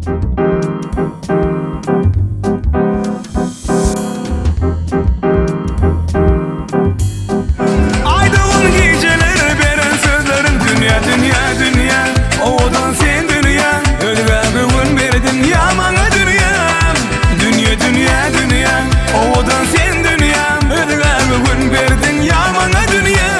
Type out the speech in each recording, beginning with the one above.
Aýdygym gijeler beren sözlerim dünýä dünýä dünýä Owadan sen dünýä özgä göwün berdiň ýa maňa dünýä Dünýe dünýä dünýä owadan sen dünýä özgä göwün berdiň ýa maňa dünýä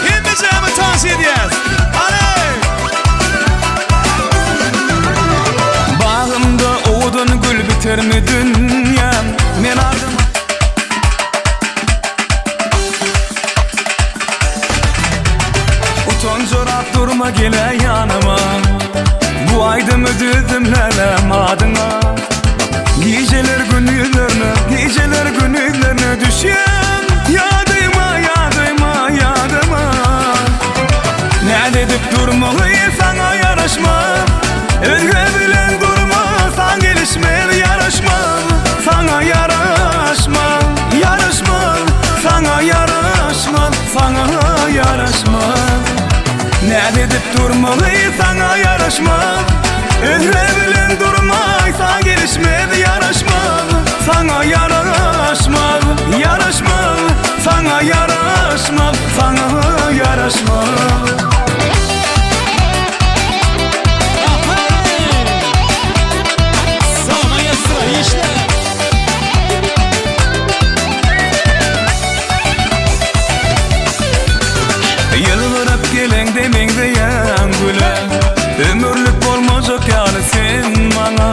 Hemmejämi tans edýäs. Hany! Bagymda owadan gül bitermi dünýäm Men ardym Utanjyrap durma gele ýanyma Bu aýdymy düzdüm lälem adyňa Gijeler gündizlerine, gijeler gündizlerine düşýän Ýadyma, ýadyma, ýadyma Näz edip durmaly saňa ýaraşmaz Özge bilen durmasaň gelişmez ýaraşmaz Saňa ýaraşmaz, ýaraşmaz Saňa ýaraşmaz, saňa ýaraşmaz Näz edip durmaly saňa ýaraşmaz Özge bilen durmaýsa gelişmez ýaraşmaz Saňa ýaraşmaz, ýaraşmaz Saňa ýaraşmaz, saňa ýaraşmaz. Ýylgyryp geleňde meňzeýäň güle Ömürlik bolmajak ýaly sen maňa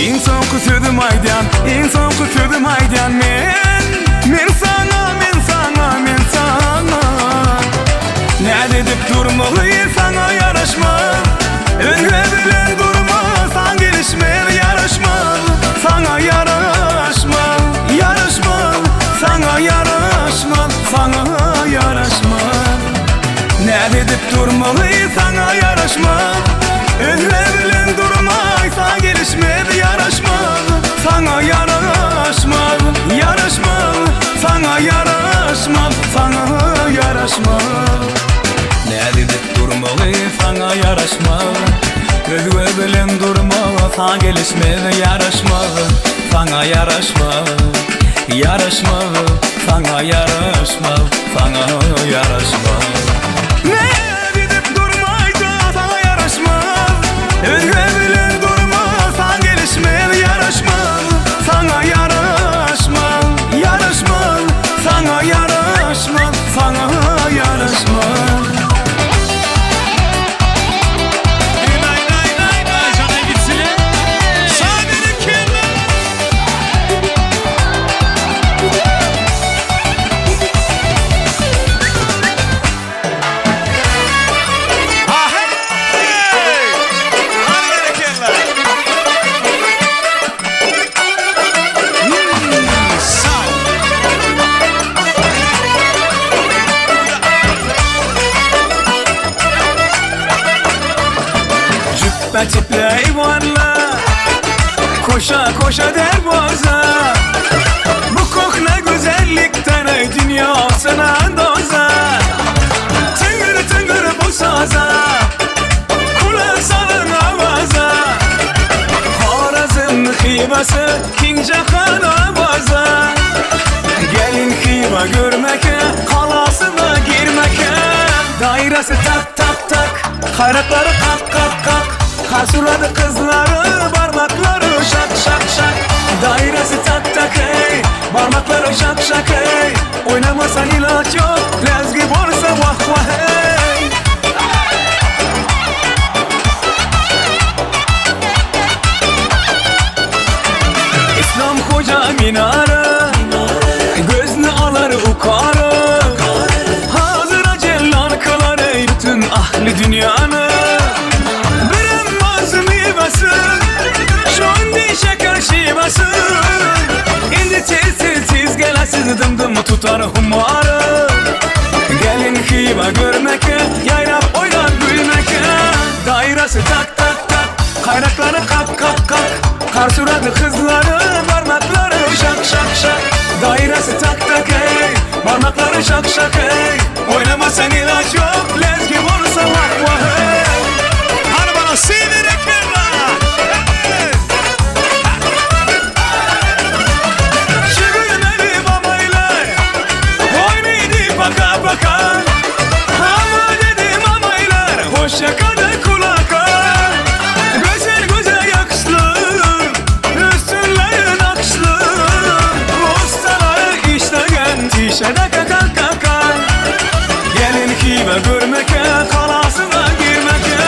Iň soňky sözüm aýdýan, iň soňky sözüm aýdýan men Men saňa, men saňa, men saňa Näz edip durmaly saňa ýaraşmaz Özge bilen durmasaň gelişmez ýaraşmaz Saňa ýaraşmaz, ýaraşmaz Saňa ýaraşmaz, saňa ýaraşmaz Näz edip durmaly saňa ýaraşmaz Özge bilen durmaýsa gelişmez ýaraşmaz Saňa ýaraşmaz, ýaraşmaz Saňa ýaraşmaz, saňa ýaraşmaz Näz edip durmaly saňa ýaraşmaz Özge bilen durmasa gelişmez ýaraşmaz Saňa ýaraşmaz, ýaraşmaz Saňa ýaraşmaz, saňa ýaraşmaz Näz edip durmaýda saňa ýaraşmaz Özge bilen durmasaň gelişmez ýaraşmaz Saňa ýaraşmaz, ýaraşmaz Saňa ýaraşmaz, saňa ýaraşmaz. Jüpbe çiple eyvanla Koşa koşa derboza Bu kokla güzellikten ey dünyasına doza Tıngır tıngır bu saza Kulak salın avaza Xorazm Xivası King Jahan avaza Gelin Xiva görmeke Kalasına girmeke Dairesi tak tak tak Hayratları kak kak kak Karşıladı kızları Parmakları şak şak şak Dairesi tak tak hey Parmakları şak şak hey Oynamasan ilaç yok Lezgi borsa vah vah hey İslam koca minarı Gözünü alar ukarı Hazıra cellan kılar ey bütün ahli dünyanı Bir emmaz meyvesi Şondi şeker şivesi Indi tez tez tez gelesiz dım dım tutar humarı Gelin Xiva görmeke Yayrap oynar gülmeke Dairesi tak tak tak Kaynakları kak kak kak Kar suratı kızları Parmakları şak şak şak Dairesi tak tak hey. Barmaklary şak şak hey. Oynamasan ilaç yok Lezgi olsa vah vah hey. Hany bana seýlerek berla. Hey! Şıgırmeli babaylar Oynaydı paka paka. Ama dedim amaylar Hoşça kalın kulaka. Güzel güzel yakışlı Üstünleri nakışlı. Ustaları işlegen Tişede kaka kaka. Gelin hive görmeke Kalasına girmeke.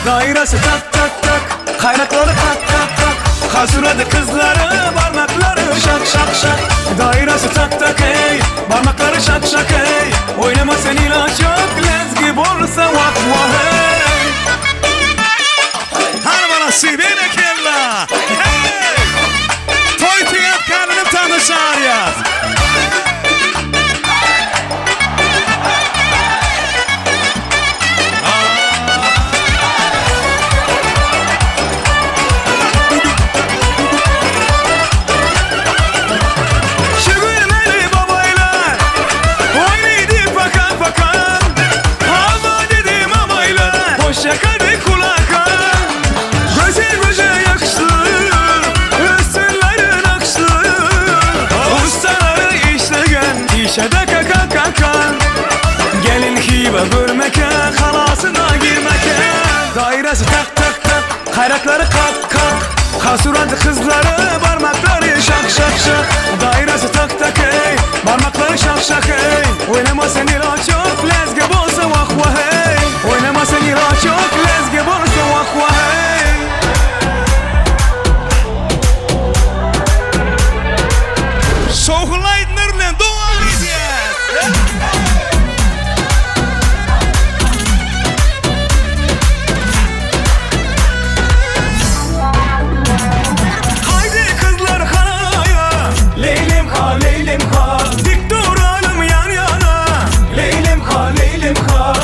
Dairesi tak tak tak Kaynakları tak tak tak. Kasuradı kızları Parmakları şak şak şak. Dairesi tak tak hey Parmakları şak şak hey. Oynama sen ilaç yok Lezgi bolsa vah vah hey. Hany bana seýlerek Hey! Toý tüýäp kendini tanışar. Şıgırmeli babaylar Oynaydı paka paka. Ama dedim amaylar Hoşça kalın kulaka. Güzel güzel yakışlı Üstünleri nakışlı. Ustaları işlegen İşe kaka kaka. Gelin hive görmeke Kalasına girmeke. Dairesi tak tak tak Kayrakları kalk kalk. Kasuradı kızları Parmakları şak şak şak. Dairesi tak tak hey Parmakları şak şak hey. Oynama sen ilaç yok Lezgi bolsa vah vah hey. Oynama sen ilaç yok Lezgi bolsa vah vah hey. Şowhunlaýdylar bilen dowam edýär. Haydi kızlar halaya Leylim ha leylim ha. Dik duralım yan yana. Leylim ha leylim ha.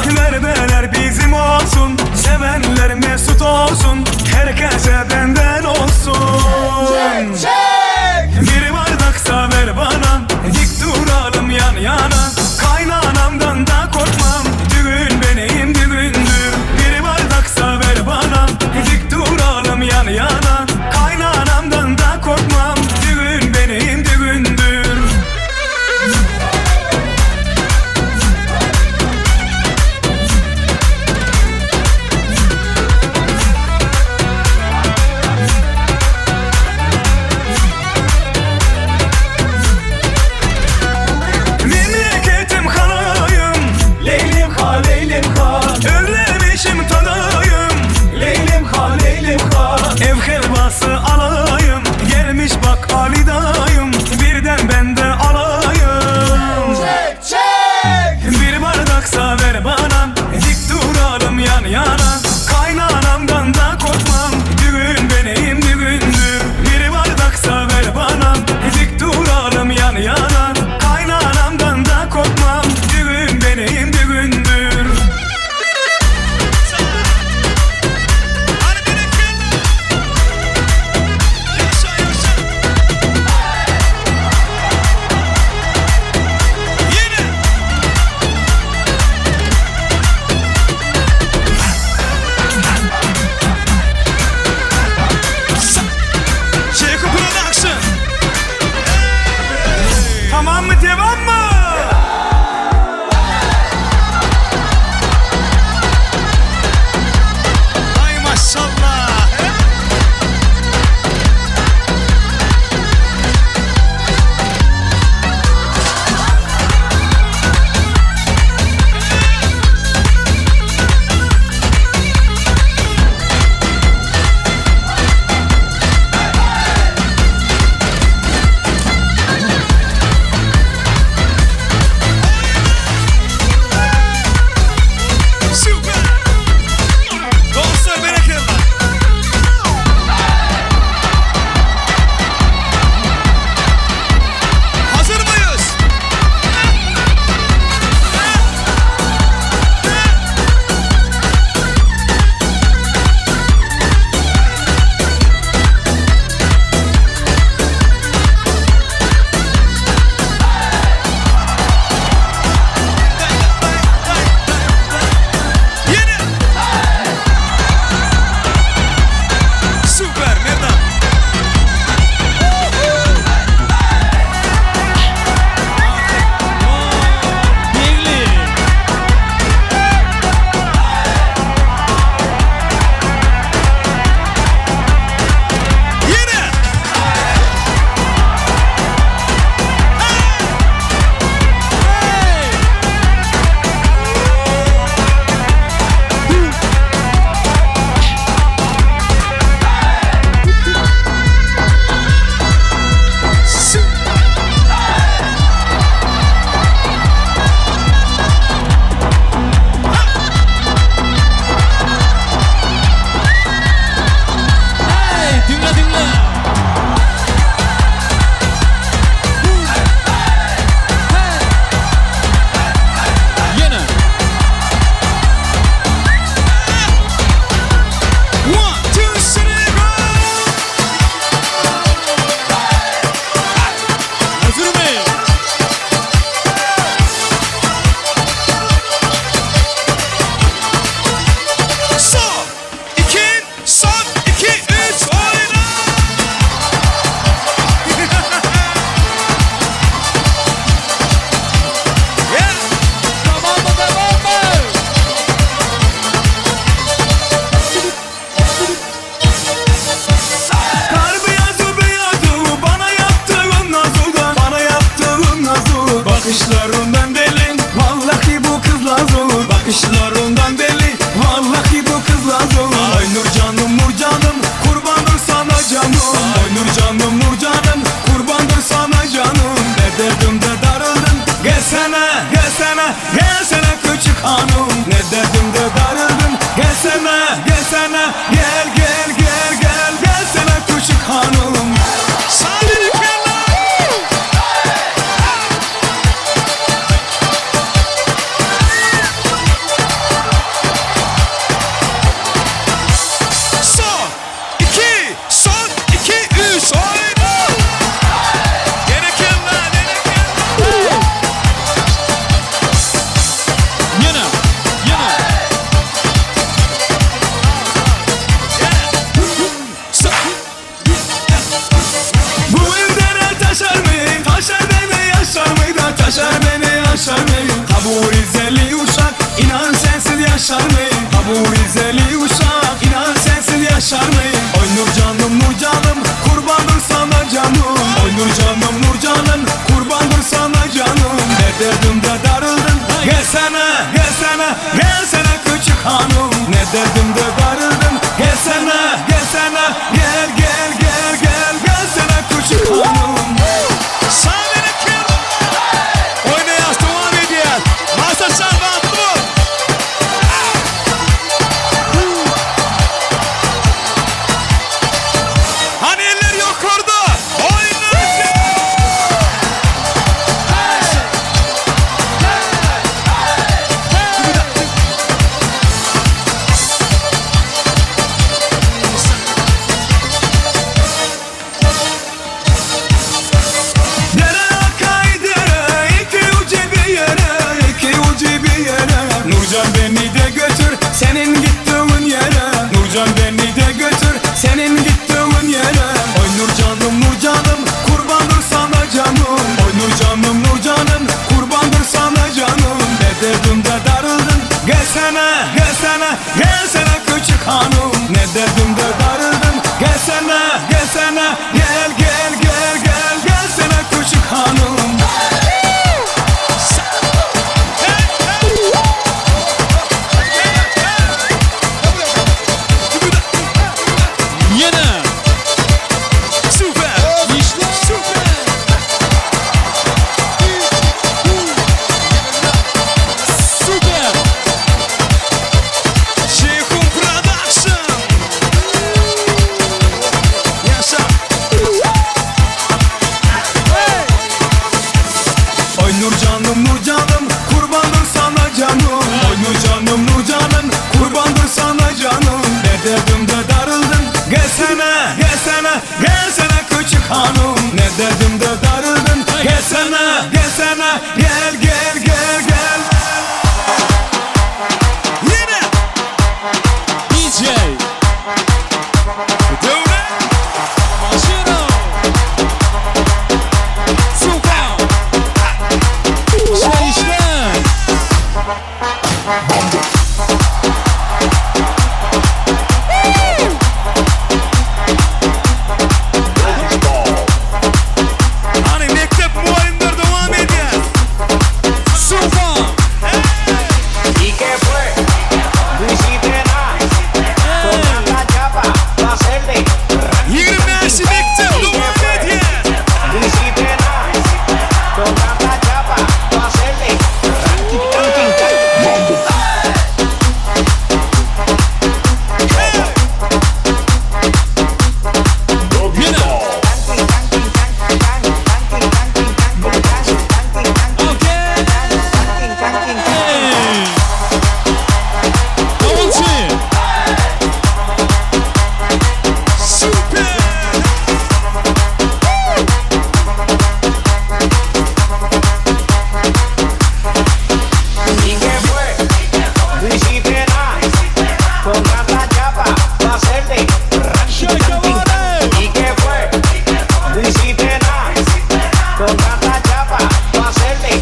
Gelsene, gelsene küçük hanım Ne derdimde darıldım Gelsene, gelsene Gel, gel, gel, gel Gelsene küçük hanım Sadece kella. Son, iki, son, iki, üç, oyna. Gene kella, gene kella. Yine. Yine. Son. Bu dere taşar mı? Taşar beni yaşar mı da taşar beni yaşar mı? Ha bu Rizeli uşak inan sensiz yaşar mı? Ha bu Rizeli uşak inan sensiz yaşar mı? Oy nur canım nur canım kurbandır sana canım Oy nur canım nur canım kurbandır sana canım Ne derdimde darıldım gelsene gelsene gelsene küçük hanım Ne derdimde darıldım gelsene gelsene gel gel gel gel gelsene küçük hanım Sadece kella. Oynayas devam edýär. Masa şarbat dur. Hani eller yukarıda. Oyna. Dere akay dere iki ucu bir yere iki ucu bir yere Nurcan beni de götür senin gittiğin yere Nurcan beni de götür senin gittiğin yere Oy Nurcanım Nurcanım kurbandır sana canım Oy Nurcanım Nurcanım kurbandır sana canım Ne derdimde darıldın gelsene gelsene gelsene küçük hanım Ne derdimde darıldın gelsene gelsene gel gel gel gel gelsene küçük hanım Yine. Süper. İşte. Süper. Süper. Şeyhun Production. Yaşa. Oy Nurcanım Nurcanım kurbandır sana canım Oy Nurcanım Nurcanım kurbandır sana canım Ne derdimde darıldım gelsene gelsene gelsene küçük hanım Ne derdimde darıldım gelsene gelsene gel gel gel gel Yine. DJ. Dövre. Maşino. Süper. İşte işte. Hani mektep muallimler devam edýär. Süper. ¿Y qué fue? No hiciste nada. Con tanta chapa, pa' hacerle. 25 mektep devam edýär. No hiciste nada. Con tanta chapa, pa' hacerle. Yine. Okey. Davulçu. Süper. ¿Y qué fue? No hiciste nada. Con tanta chapa, pa' hacerle. Şöyle ¿Y qué fue? No hiciste nada. Con tanta chapa, pa' hacerle.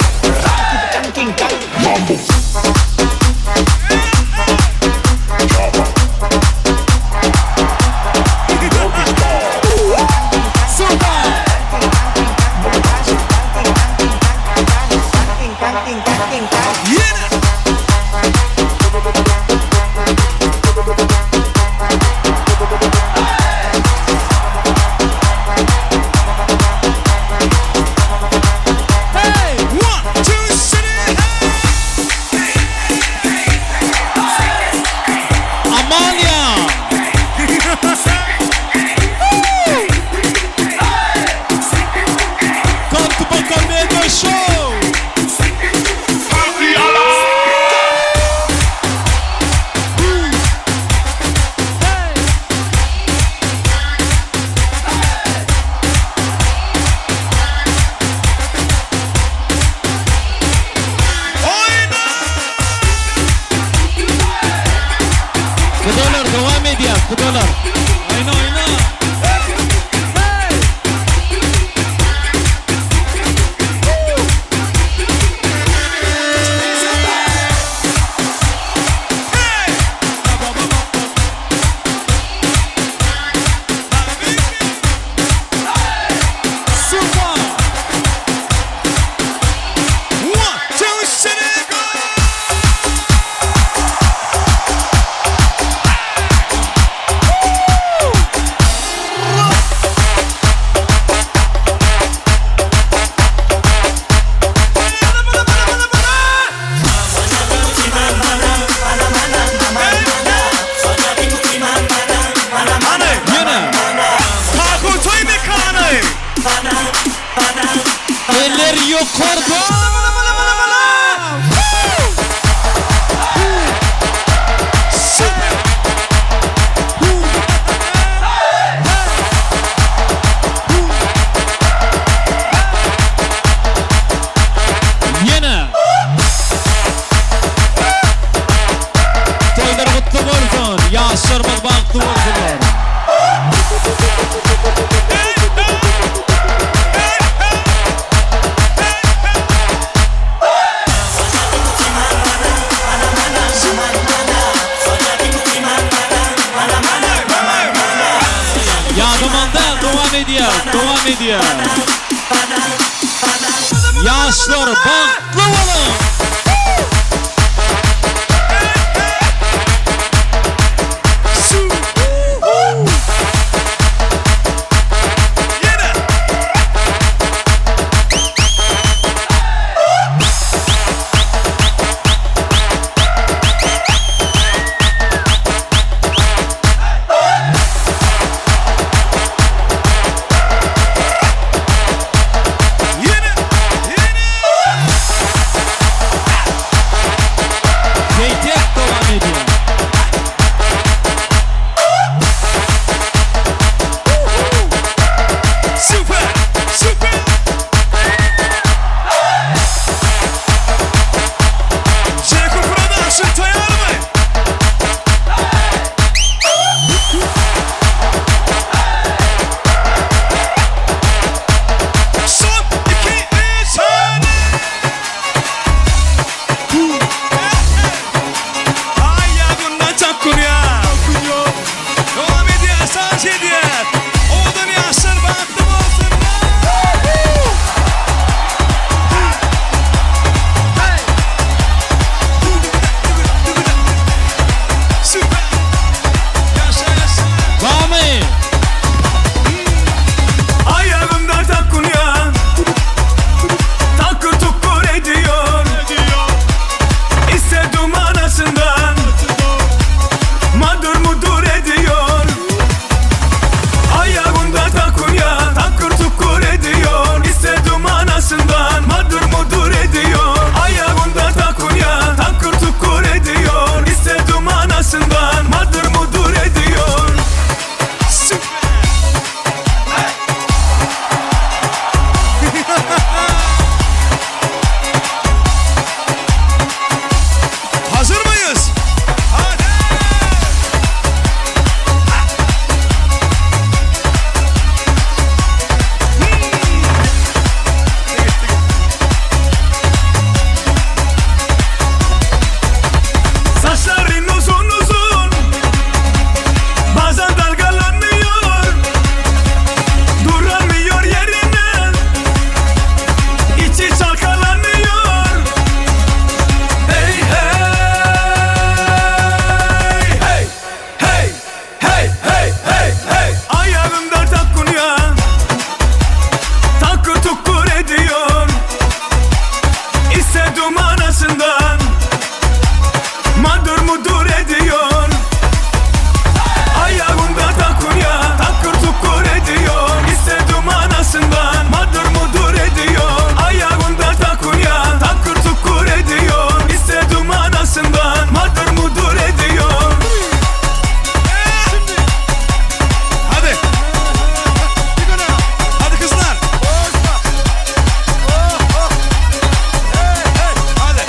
Süper. Yine. Hey. One, two, three, hey. Ýokarda! Ýene! Toýlar gutly bolsun! Ýaşlarymyz bagtly bolsunlar! Ýadaman däl, dowam edýäs, dowam edýäs. Ýaşlar bagtly boluň! Heýtek dowam edýär. Super! Super! Ceko Production taýýarmy? Son, iki, üç, hadi! Ay ya çakkur ya. Devam edýär, sans edýär. Owadan ýaşlar bagtly bolsun. Süper. Ýaşa ýaşa. Barmy? Ayağımda takunya Takır tukur ediyor İstedim anasından Madur mudur ediyor Ayağımda takunya Takır tukur ediyor İstedim anasından Madur mudur ediyor Ayağımda takunya Takır tukur ediyor İstedim anasından Madur mudur ediyor Süper. Hazır mıyız? Hadi! Saçların uzun uzun Bazen dalgalanıyor Duramıyor yerinden İçi çalkalanıyor Hey hey hey Hey hey hey hey hey Ayağımda takunya Takır tukur ediyor İstedim anasından Madur mudur ediyor Ayağında takunya Takır tukur ediyor İstedim anasından Madur mudur ediyor Ayağında takunya Takır tukur ediyor İstedim anasından Madur mudur ediyor Şimdi. Hadi. Hadi kızlar. Hadi.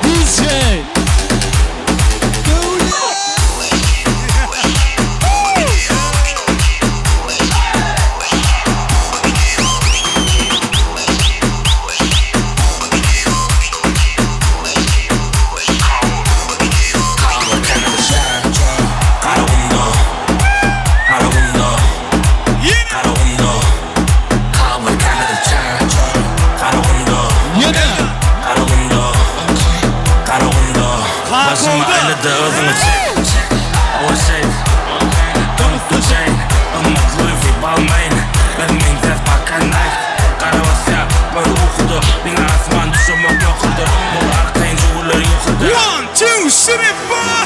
DJ. Ýene. One, two, three, four.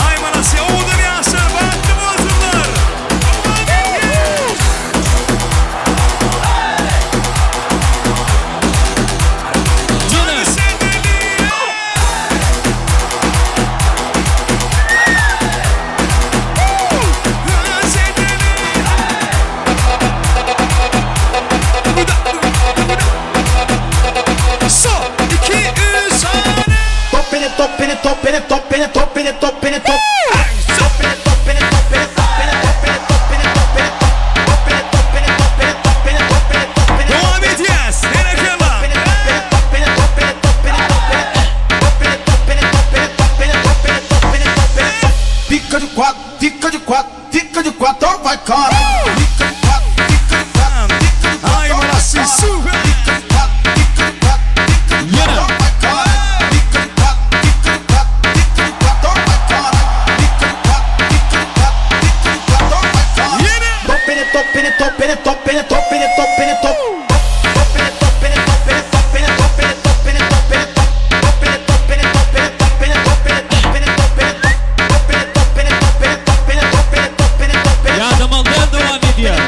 Aý malasy owadan ýaşlar bagtly bolsunlar. Ýene. Son, iki, üç, Top beni top beni top beni top beni top beni top beni top Top beni top beni top beni top beni top beni top beni top beni top beni top beni top beni top beni top beni top beni Dowam edýäs. Berekella. top beni top beni top beni top beni top beni top beni top beni top beni top beni top beni top beni top Fica de quatro, fica de quatro, fica de quatro, então vai cara. Fica de quatro, fica de quatro, fica de quatro, Aý então vai malasy cara. super. Fica de quatro, fica de quatro, fica de Ýene. quatro, então vai cara. Fica de quatro, fica de quatro, fica de quatro, então vai cara. Fica de quatro, fica de quatro, fica de quatro, então vai cara. Ýene. Top beni top beni top beni top beni top beni top beni top Top beni top beni top beni top beni top beni top beni top beni top Top beni top beni top beni top beni top beni top beni top beni top Top beni top beni top beni top beni top beni top beni top beni Ýadamaly däl dowam edýär.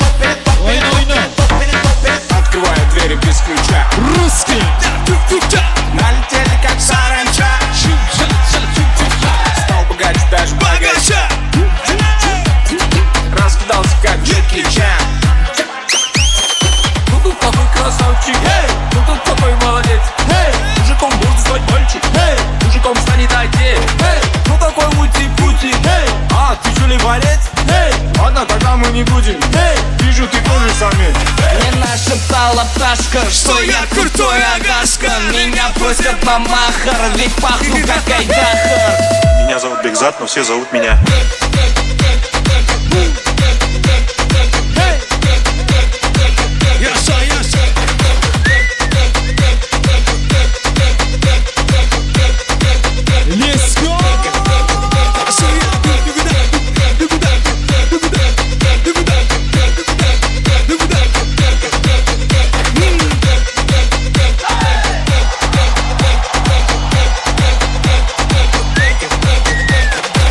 Oýna oýna. top beni top beni Открываю двери без ключа Ruski. Налетели как саранча Стал богаче даже богаче Bagaça. Раскидался как Джеки Чан Ну тут такой красавчик, ну тут такой молодец, мужиком можно стать мальчик, мужиком станет отец, ну такой ути-пути, а ты что ли борец? Ладно, тогда мы не будем Вижу, ты тоже самец Мне нашептала пташка, Что я крутой агашка. Меня просят на махар, ведь пахну как айдахар Меня зовут Бекзат, но все зовут меня. Ýaşa ýaşa. Let's go.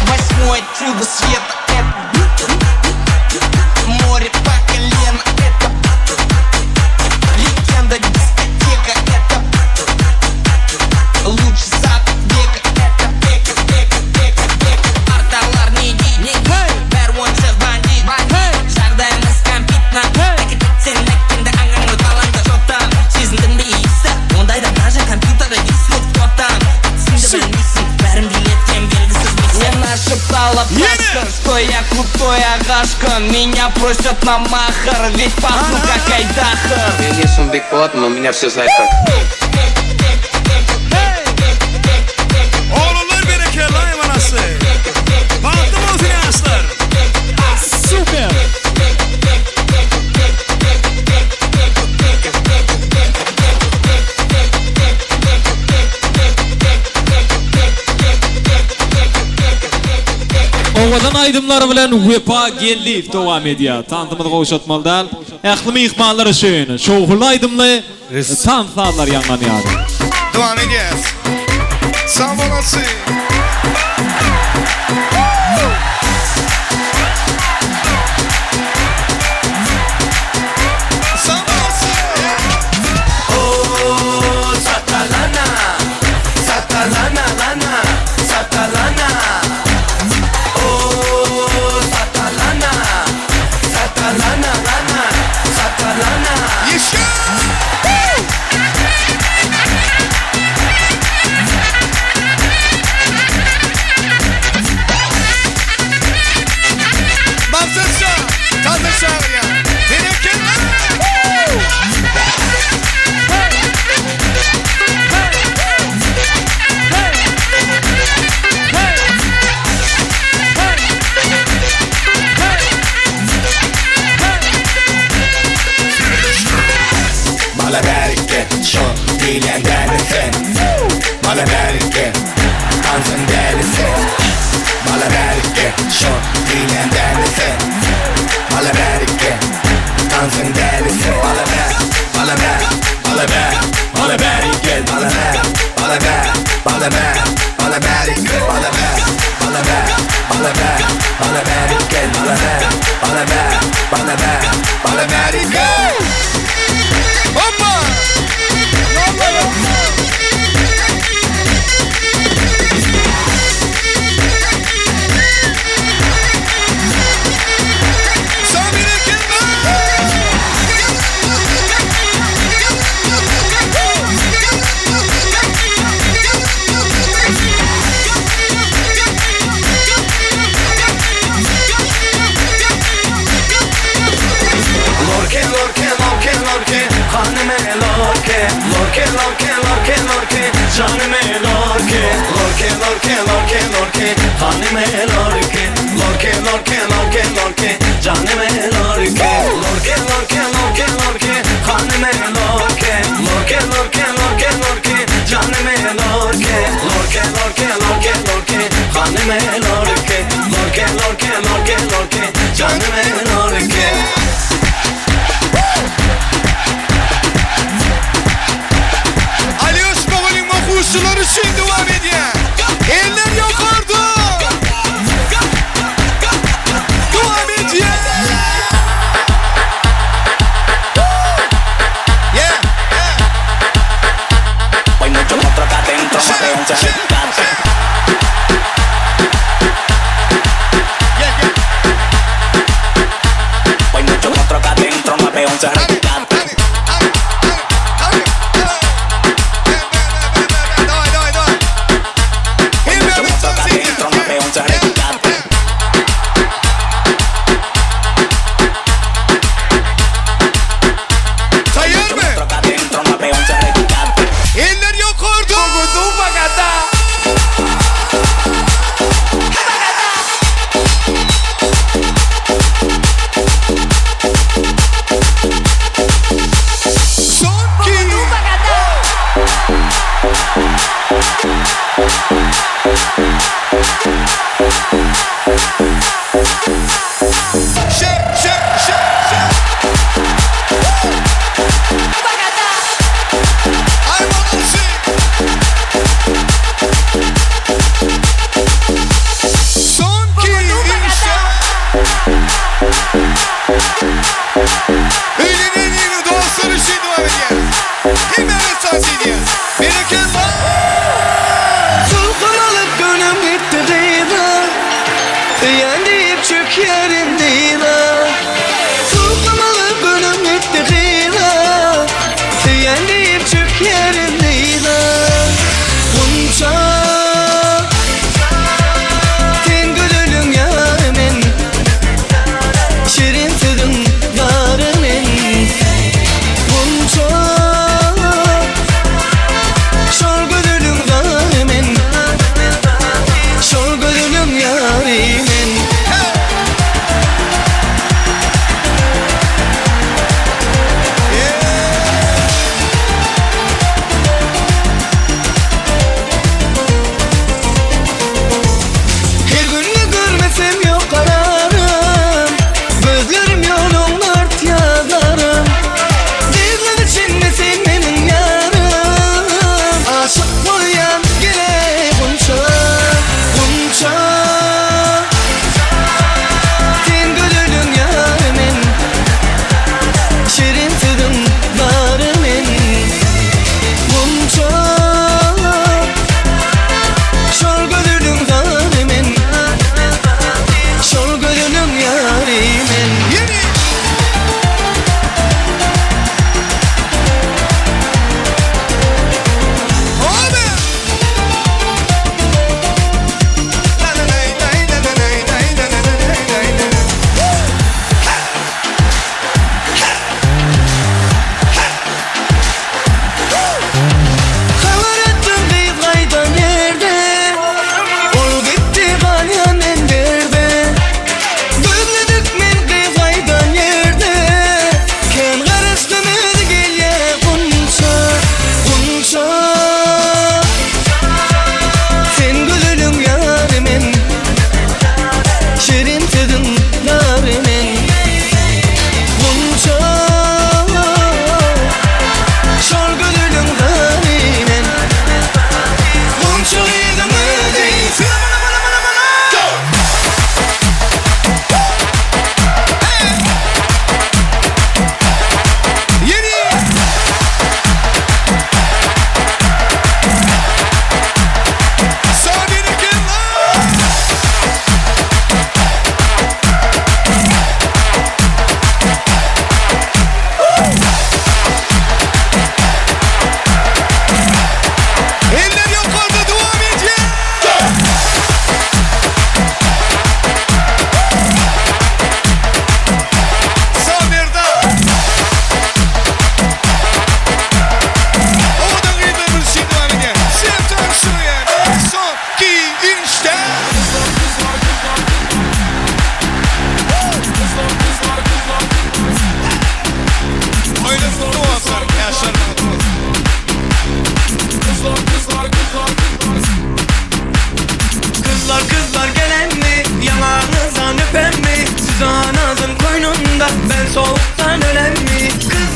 Восьмое чудо света, это Море по колено, это Легенда дискотека, это Лучший сад века, это века, века, века, века Арталар не не Бәрі ойыншық бандит Жағдайымыз кәмпит Что там, сезіндің бе иісі Ондайда даже компьютерде естіледі кто там Түсінді білмейсің бәрін билеткен белгісіз Мне нашептала пташка, что я крутой агашка Меня просят на махар, ведь пахну как айдахар Меня не Бекболат, но меня все знают как Oglanlar berekella aý malasy. Bagtly bolsun ýaşlar. Super. Owadan aýdymlar bilen Wepa Geldiýew dowam edýär. Tansymyzy gowşatmaly däl. Ähli myhmanlar üçin şowhunly aýdymly tans sazlar ýaňlanýar. Dowam edýäs. Sag bolasy. Bana ver, bana ver, bana ver, bana ver, bana ver, gel bana ver, bana ver, bana ver, bana ver, gel. Hoppa! Yolla yolla! Samire Lorke, lorke, lorke, lorke, hanıme lorke, lorke, lorke, lorke, lorke, canıme lorke, lorke, lorke, lorke, lorke, hanıme lorke, lorke, lorke, lorke, lorke, canıme lorke, lorke, lorke, lorke, lorke, hanıme lorke, lorke, lorke, lorke, lorke, canıme lorke, lorke, lorke, lorke, lorke, hanıme lorke, lorke, lorke, lorke, lorke, canıme lorke. Ali Osmanlı'nın okucuları için devam ediyor. Eller yukarıda. Devam ediyor. Yeah, yeah. Hay mucho otro acá adentro, más de 11 rescate. Yeah, yeah. Hay mucho otro acá adentro, 911 Hadi, rescate. hadi, hadi, hadi, hadi. Давай, давай, давай. Hay mucho Hep otro acá beraber adentro, 911 rescate. Tayar mı? Otro acá adentro, 911 rescate. Eller yukarıda. Son ki. Şek şek şek şek. I wanna see. Son ki işte. Ünlünün yeni dostları için devam ediyoruz. Hem evet sans ediyoruz. Bereket var. Sultan alıp gönlüm gitti diyla Yen deyip çık yerim diyla Sultan alıp gönlüm gitti diyla Yen deyip çık yerim diyla Bunca Ten gülülüm yarımın Şirin sözün yarımın Bunca Şol gözülüm zalimin Şol gözülüm yarimin.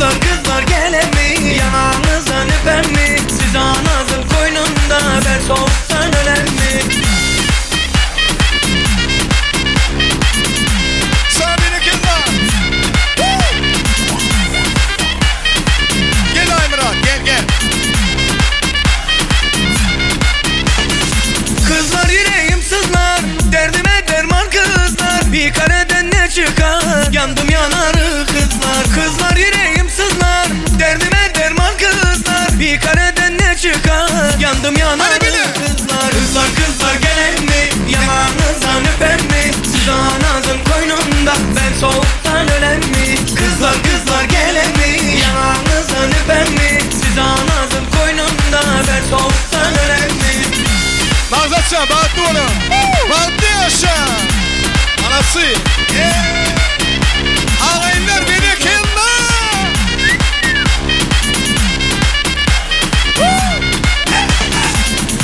Kızlar kızlar gelen mi? Yanağınızdan öpen mi? Siz ananızın koynunda ben soğuktan ölen mi? Sabine Kızlar. Gel Aymurat gel gel. Kızlar yüreğim sızlar Derdime derman kızlar Bir kareden ne çıkar Yandım yanarı kızlar Kızlar yüreğim sızlar Derdime derman kızlar Bir kareden ne çıkar Yandım yanarı Hadi bile. kızlar Kızlar kızlar gelen mi Yanağınızdan öpen mi Siz ananızın koynunda Ben soğuktan ölen mi Kızlar kızlar gelen mi Yanağınızdan öpen mi Siz ananızın koynunda Ben soğuktan ölen mi Nazatça bahtlı olun. Bahtlı yaşa. Anası. Yeah. Ağaylar beni kendiler.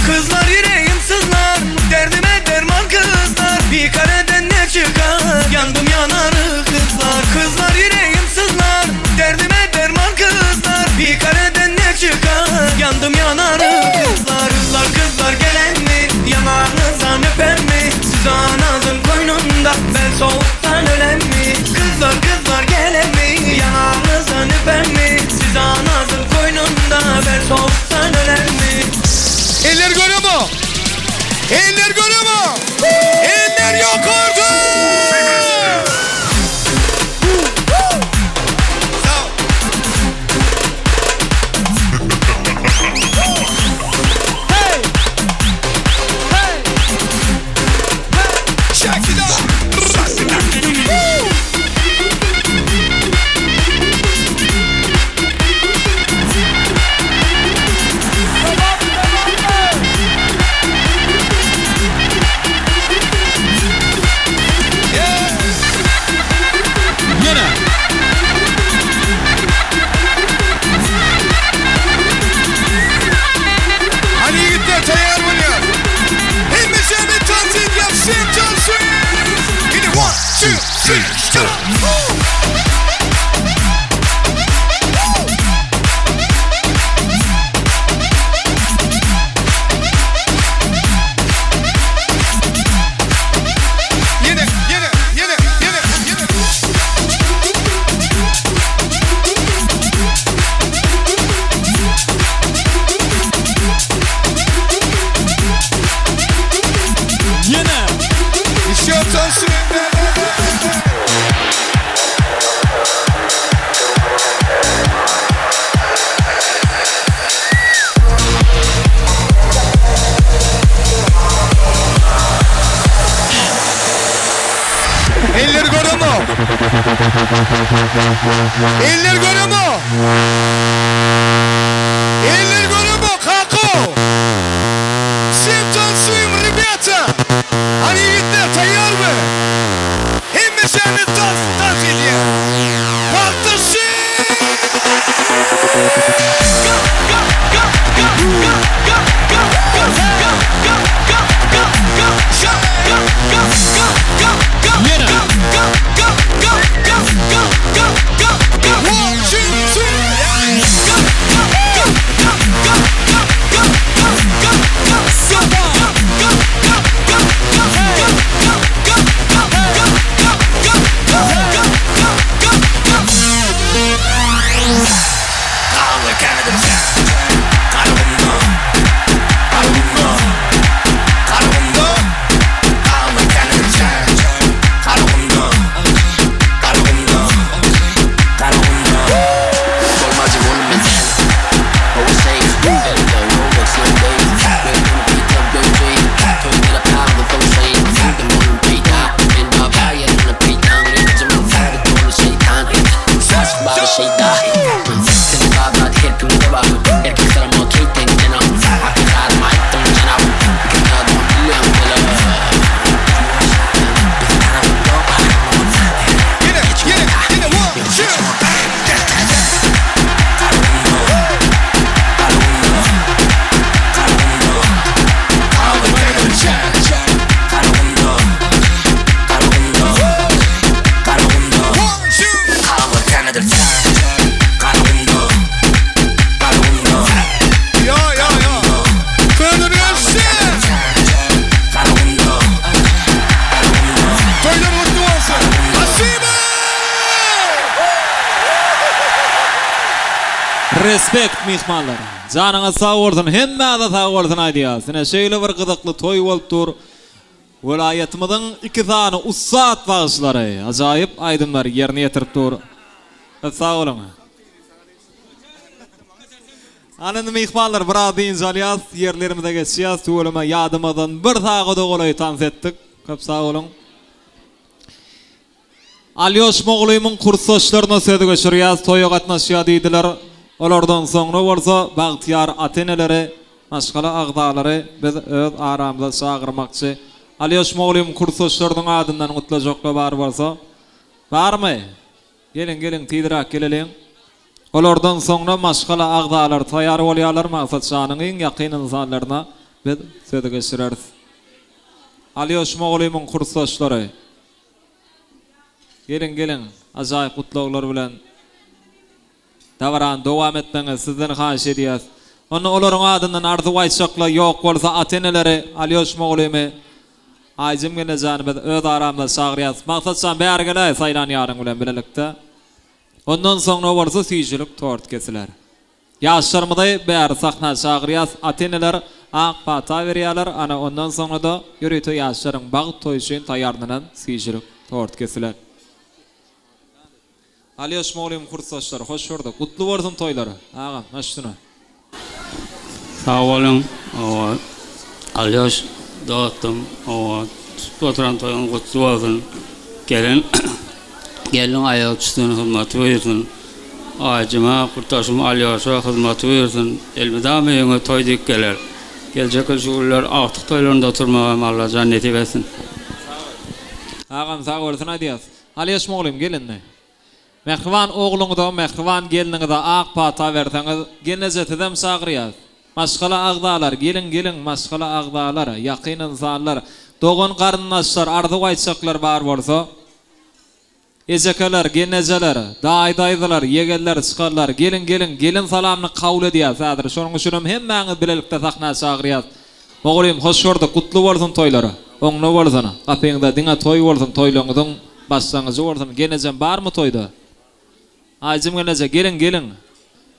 Kızlar yüreğim sızlar Derdime derman kızlar Bir kareden ne çıkar Yandım yanarı kızlar Kızlar yüreğim sızlar Derdime derman kızlar Bir kareden ne çıkar Yandım yanarı kızlar Kızlar kızlar gelen mi Yanağınızdan öpen mi Siz ananızın koynunda Ben soğuktan ölen mi Kızlar kızlar gelen mi Yanağınızdan öpen mi Siz ananızın koynunda Ben soğuktan ölen mi Eller görüyor mu? Eller görüyor mu? Eller yukarıda! Sağ ol. Check it out. Ýene. Hadi yiğitler tayar bunlar. Hemmesini tansin yapsın tansin. Yine one, two, three, go. Woo! Yine, yine, yine, yine, yine. Ýene. İstiyorsan Eller görüyor mu? Eller görüyor mu? Eller görüyor mu? Kako! Всем танцуем, ребята! Hani yiğitler tayar mı? Hemmesini dans, dans ediyor. Patlasın! Ýene. One, two, three. Respekt myhmanlar. Janyňyz sag bolsun, hemmäňize sag bolsun aýdýas. Ine şeýle bir gyzykly toý bolup dur. Welaýatymyzyň iki sany ussat bagşylary ajaýyp aýdymlary ýerine ýetirip dur. Köp sag boluň. Ana indi myhmanlar biraz dynç alýas, ýerlerimize geçýäs. Tüweleme ýadymyzdan bir sagada golaý tans etdik. Köp sag boluň. Alýoş mugallymyň kursdaşlaryna söz geçirýäs, toýa gatnaşýar diýdiler. Olardan soňra bolsa bagtyýar ata-eneleri, maşgala agzalary biz öz aramyza çagyrmakçy. Alýoş mugallymyň kursdaşlarynyň adyndan gutlajaklar bar bolsa. Barmy? Geliň, geliň, tizräk geleliň. Olardan soňra maşgala agzalary taýýar bolýarlar, Maksat şanyň iň ýakyn ynsanlaryna biz sözi geçireris. Alýoş mugallymyň kursdaşlary. Geliň geliň ajaýyp gutlaglar bilen dabarany dowam etmegiňizi sizden haýyş edýäs. Onda olaryň adyndan arzuw aýtjaklar ýok bolsa ata-eneleri Alýoş mugallymy Aýjem gelnejäni biz öz aramyza çagyrýas. Maksatjan bäri geläý saýlan ýaryň bilen bilelikde. Ondan soňra bolsa süýjülik tort kesiler. Ýaşlarymyzy bäri sahna çagyrýas, ata-eneler ak pata berýärler, ana ondan soňra-da ýörite ýaşlaryň bagt toýy üçin taýýarlanan süýjülik tort kesiler. Alýoş mugallym kursdaşlar hoş gördük. Gutly bolsun toýlar. Agam, baş üstüne. Sag boluň owa Alýoş dostum owa tutup oturan toýuň gutly bolsun gelen gelniň aýagy düşsün hyzmaty buýursun Aýjyma gurdaşym Alýoşa hyzmaty buýursun elmydama öýüňe toý dik geler geljek ýyl şu günler agtyk toýlarynda oturmagam Allajan nesip etsin. Agam sag bolsun aýdýas. Alýoş mugallym gel indi. Mähriban ogluňyza, mähriban gelniňize ak pata berseňiz, gelneje sizem çagyrýas. Maşgala agzalar, geliň, geliň, maşgala agzalar, ýakyn ynsanlar, dogan garyndaşlar, arzuw aýtjaklar bar bolsa, ejekeler, gelnejeler, daýy-daýzalar, ýegenler, çykarlar, geliň, geliň, gelin salamyny kabul edýäs häzir. Şonuň üçinem hemmäňizi bilelikde sahna çagyrýas. Mugallym, hoş gördük, gutly bolsun toýlar. Oňuna bolsun. Gapyňyzda diňe toý bolsun, toýlaryňyzyň başlangyjy bolsun. Gelnejem barmy toýda? Aýjym gelneje, geliň, geliň.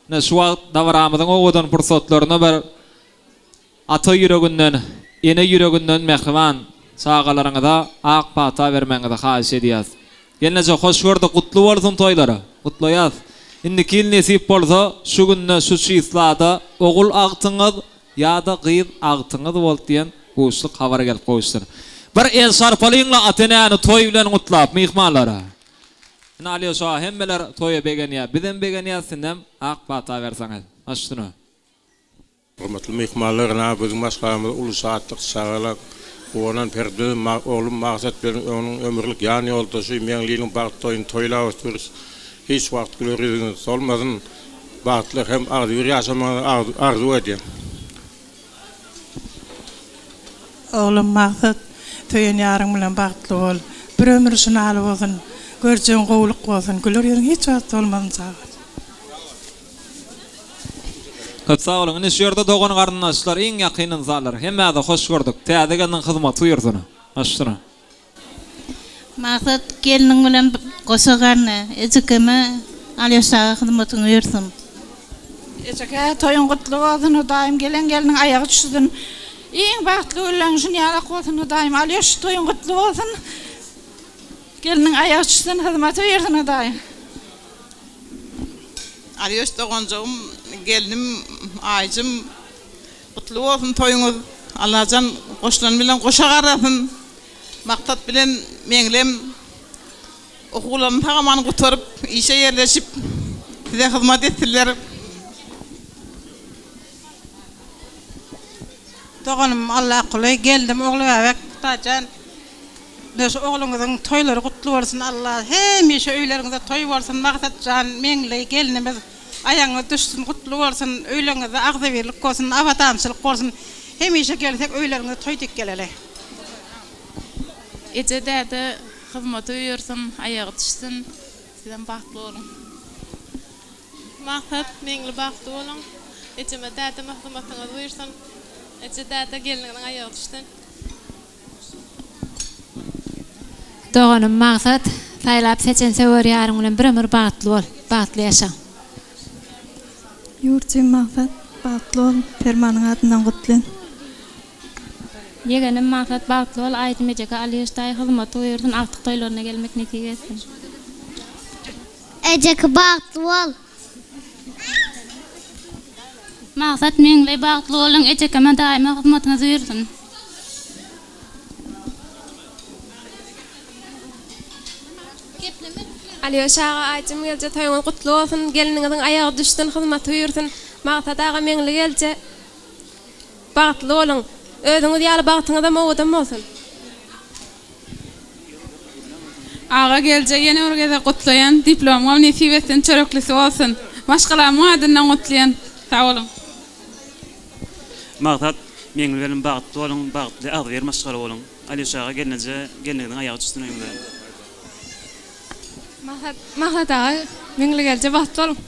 Ine, şu wagt dabaramyzyň owadan pursatlaryna bir ata ýüreginden, ene ýüreginden mähriban çagalaryňyza ak pata bermegiňizi haýyş edýäs. Gelneje, hoş gördük, gutly bolsun toýlar. Gutlaýas. Indiki ýyl nesip bolsa, şu günde, şu çislada ogul agtyňyz Ýa-da gyz agtyňyz boldy diýen buşluk habar gelip gowuşdyr. Bir el şarpalyňla ata-enäni toý bilen gutlap, myhmanlar. Ine Alýoşa hemmeler toýa begenýär. Bizem begenýäs sindem ak pata berseňiz. Baş üstüne. Hormatly myhmanlar ynha biziň maşgalamyzda uly şatlyk şagalaň guwanan Perdöz oglum Maksat bilen onuň ömürlik ýan ýoldaşy Meňliniň bagt toýuny toýlap otyrys. Hiç wagt güler ýüzüňiz solmasyn. Bagtly hem agzybir ýaşamagyňyzy arzuw edýän. Oglum Maksat, söýen ýaryň bilen bagtly bol. Bir ömür şunaly bolsun. Görjegiň gowulyk bolsun. Güler ýüzüň hiç wagt solmasyn çagam. Köp sag boluň. Ine şu ýerde dogan garyndaşlar, iň ýakyn ynsanlar. Hemmäňizi hoş gördük. Täze gelniň hyzmaty buýursun. Baş üstüne. Maksat gelniň bilen goşa garny ejekeme Alýoşaga hyzmatyňy buýursyn. Ejeke toýuň gutly bolsun Hudaýym gelen gelniň aýagy düşsün iň bagtly günleň şunýalak bolsun Hudaýym Alýoş toýuň gutly bolsun gelniň aýagy düşsün hyzmaty buýursyn Hudaýym. Alýoş doganjygym gelnim Aýjym gutly bolsun toýuňyz Allajan goşulan bilen goşa garasyn Maksat bilen Meňlem okuwlaryny sag-aman gutaryp, işe ýerleşip, size hyzmat etsinler. Doganym Allakuly, gelnim Ogulbäbek Hudaýjan şu ogluňyzyň toýlary gutly bolsun Alla hemişe öýleriňizde toý bolsun Maksatjan Meňli gelnimiz aýagyňyz düşsün gutly bolsun öýleriňizde agzybirlik bolsun abadançylyk bolsun hemişe gelsek öýleriňize toý dik geleli. Eje däde hyzmaty buýursyn aýagy düşsün sizem bagtly boluň. Maksat Meňli bagtly boluň ejeme dädeme hyzmatyňyz buýursyn eje däde gelniňiziň aýagy düşsün. Doganym Maksat saýlap seçen söwer ýaryň bilen bir ömür bagtly bol bagtly ýaşa. Ýurtjygym Maksat bagtly bol Permanyň adyndan gutlaýyn. Ýegenim Maksat bagtly bol Aýdym ejeke Alýoş daýy hyzmaty buýursyn agtyk toýlaryna gelmek nesip etsin. Ejeke bagtly bol. Maksat Meňli bagtly boluň ejekeme daýyma hyzmatyňyz buýursyn. Alýoş aga Aýjym gelje toýuňyz gutly bolsun gelniňiziň aýagy düşsün hyzmaty buýursyn Maksat aga Meňli gelje bagtly boluň özüňiz ýaly bagtyňyzam owadan bolsun. Aga gelje ýene bir gezek gutlaýan diplomyňam nesip etsin çöreklisi bolsun maşgalamyň adyndan gutlaýan sag boluň. Maksat Meňli gelin bagtly boluň bagtly agzybir maşgala boluň Alýoş aga gelneje gelniňiziň aýagy düşsün öýüňize. Maksat Maksat aga Meňli gelje bagtly boluň.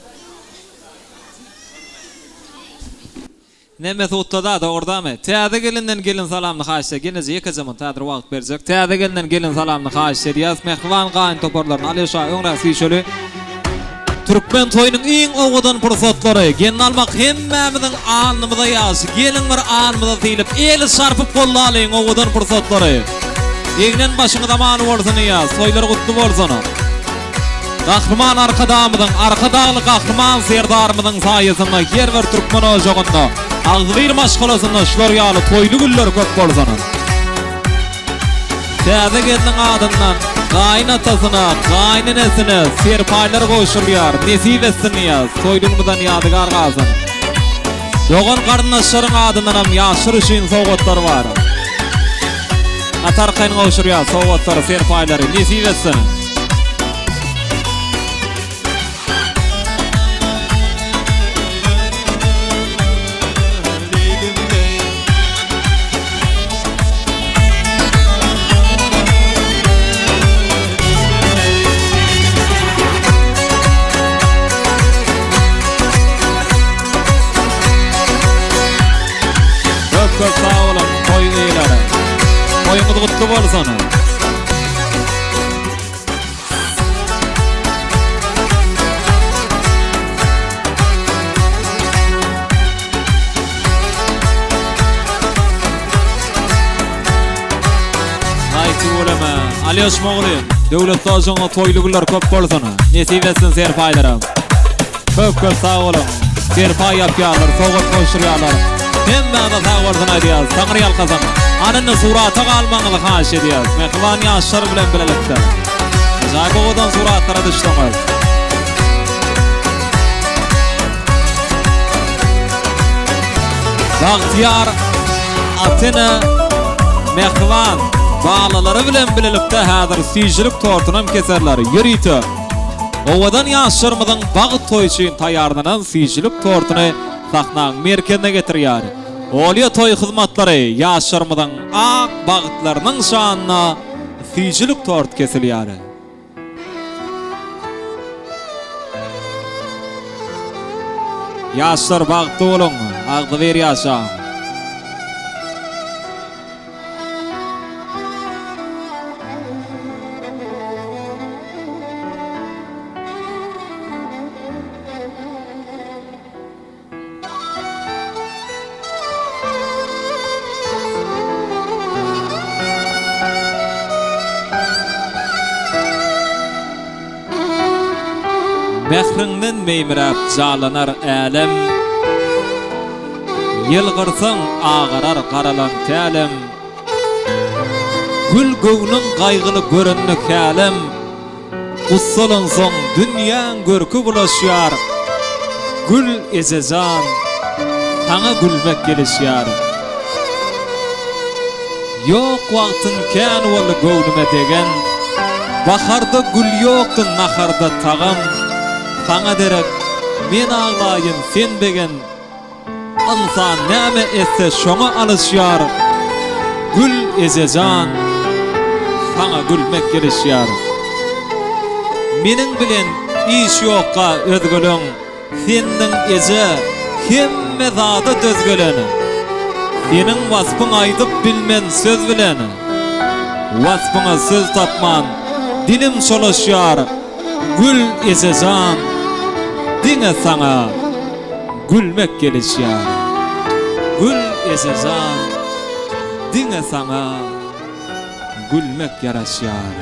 Neme sutda-da dogurdamy? Täze gelinden gelin salamyny haýyş et. Gelneje ýekeje munt häzir wagt berjek. Täze gelinden gelin salamyny haýyş edýäs. Mähriban gaýyn toparlaryny Alýoşa öňräk süýşeli. Türkmen toýunyň iň owadan pursatlary. Gelin almak hemmämiziň alnymyza ýaş. Geliň bir alnymyza sylyp, el çarpyp gollalyň owadan pursatlary. Egnen başyňyz aman bolsun diýýäs. Toýlar gutly bolsun. Gahryman Arkadagymyzyň, Arkadagly Gahryman Serdarymyzyň saýasynda her bir türkmen ojagynda, agzybir maşgalasynda şular ýaly toýly günler köp bolsun! Täze gelniň adyndan gaýyn atasyna, gaýyn enesine serpaýlar gowşurylýar. Nesip etsin diýýäs, toýly günümizden ýadygär galsyn! Dogan-garyndaşlaryň adyndanam ýaşlar üçin sowgatlar bar. Gaty arkaýyn gowşurýas sowgatlary, serpaýlary. Nesip etsin! Köp köp sag boluň toý eýeleri. Toýuňyz gutly bolsun. Aý tüweleme. Alýoş moglum, döwletli ojagyňda toýly günler köp bolsun. Nesip etsin serpaýlaram. Köp köp sag boluň. Serpaý ýapýarlar, sowgat gowşurýarlar. Hemmäňize sag bolsun aýdýarys. Taňry ýalkasyn. Ana indi surata galmagyňyzy haýyş edýäris. Mähriban ýaşlar bilen bilelikde. Ajaýyp owadan suratlara düşdüňiz. Bagtyýar ata-ene mähriban balalary bilen bilelikde häzir süýjülik tortunam keserler. Ýörite owadan ýaşlarymyzyň bagt toýy üçin taýýarlanan süýjülik tortuny sahnaň merkezine getirýär. Olýa toý hyzmatlary ýaşlarymyzyň ak bagtlarynyň şanyna süýjülik tort kesilýär. Ýaşlar bagtly boluň, agzybir ýaşaň. Mähriňden meýmiräp jalanar älem, Ýylgyrsaň agarar garalan tälem, Gül göwnüň gaýgyly görende hälem, Gussalansoň dünýäň görki bulaşýar, Gül ejejan, saňa gülmek gelişýär. Ýok wagtyň kän boldy göwnüme degen, Baharda gül ýokdy naharda tagam, Saňa derek men aglaýyn sen begen, Ynsan näme etse şoňa alyşýar Gül ejejan saňa gülmek gelişýär Meniň bilen iş ýokka özgeleň Sendiň eje hemme zada döz gelen Seniň waspyň aýdyp bilmen söz bilen Waspyňa söz tapman dilim çolaşýar Gül ejejan diňe saňa. Gülmek gelişýär. Gül ejejan diňe saňa gülmek ýaraşýar.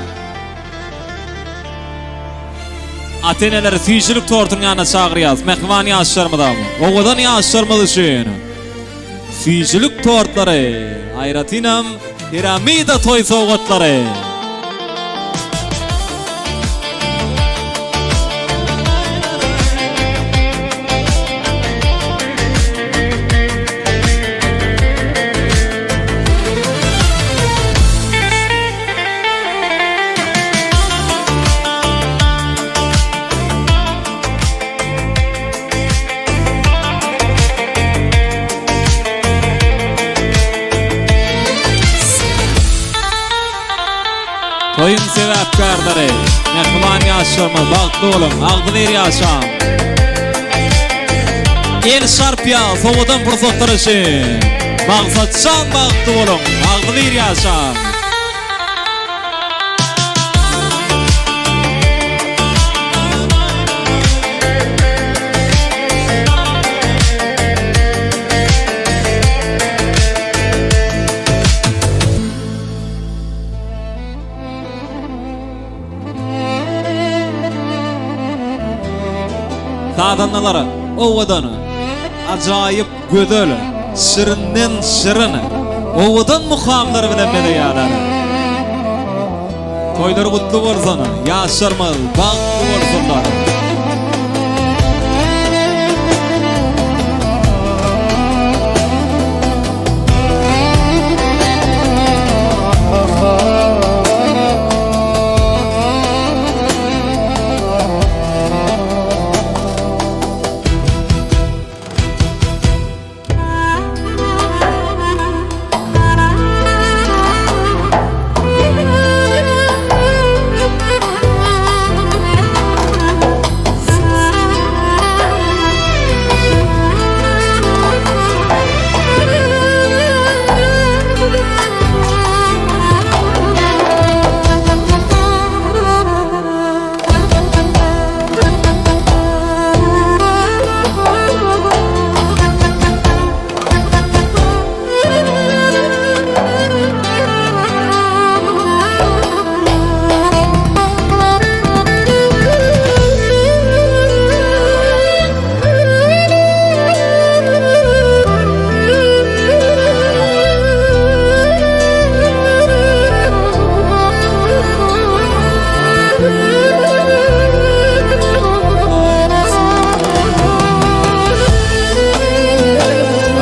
Ata-eneleri süýjülik tortunyň ýanyna çagyrýas. Mähriban ýaşlarymyzam, owadan ýaşlarymyz üçin süýjülik tortlary, aýratynam piramida toý sowgatlary. Toýuň sebäpkärleri, mähriban ýaşlarymyz bagtly boluň, agzybir ýaşaň. El şarpýa sowadan pursatlar üçin. Maksatjan bagtly boluň, agzybir ýaşaň. Sazandalar owadan, ajaýyp gözel, şirinden şirin, owadan mukamlar bilen bezeýärler. Toýlar gutly bolsun, ýaşlarymyz bagtly bolsunlar.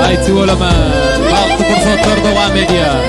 Aý tüweleme, bagtly pursatlar dowam edýär.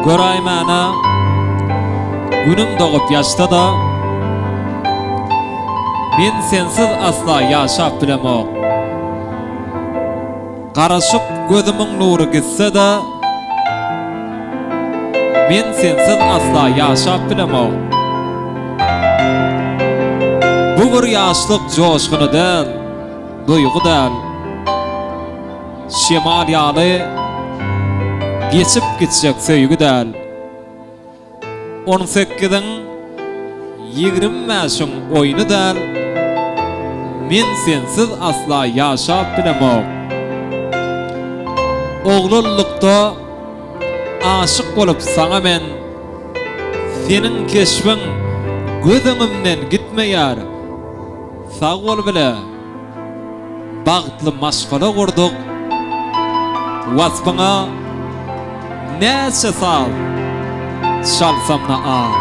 Göräýmäne Günüm dogup ýaşsa-da, Men sensiz asla ýaşap bilemok. Garaşyp gözümiň nury gitse-de, Men sensiz asla ýaşap bilemok. Bu bir ýaşlyk joşguny däl, duýgy däl. Şemal ýaly geçip gitjek söýgi däl. On sekiziň, 25-iň oýny däl, Men sensiz asla ýaşap bilemok. Oglanlykda aşyk bolup saňa men. Seniň keşbiň göz öňümden gitmeýär. Sag bol bile bagtly maşgala gurduk. Waspyňa näçe saz çalsamda az.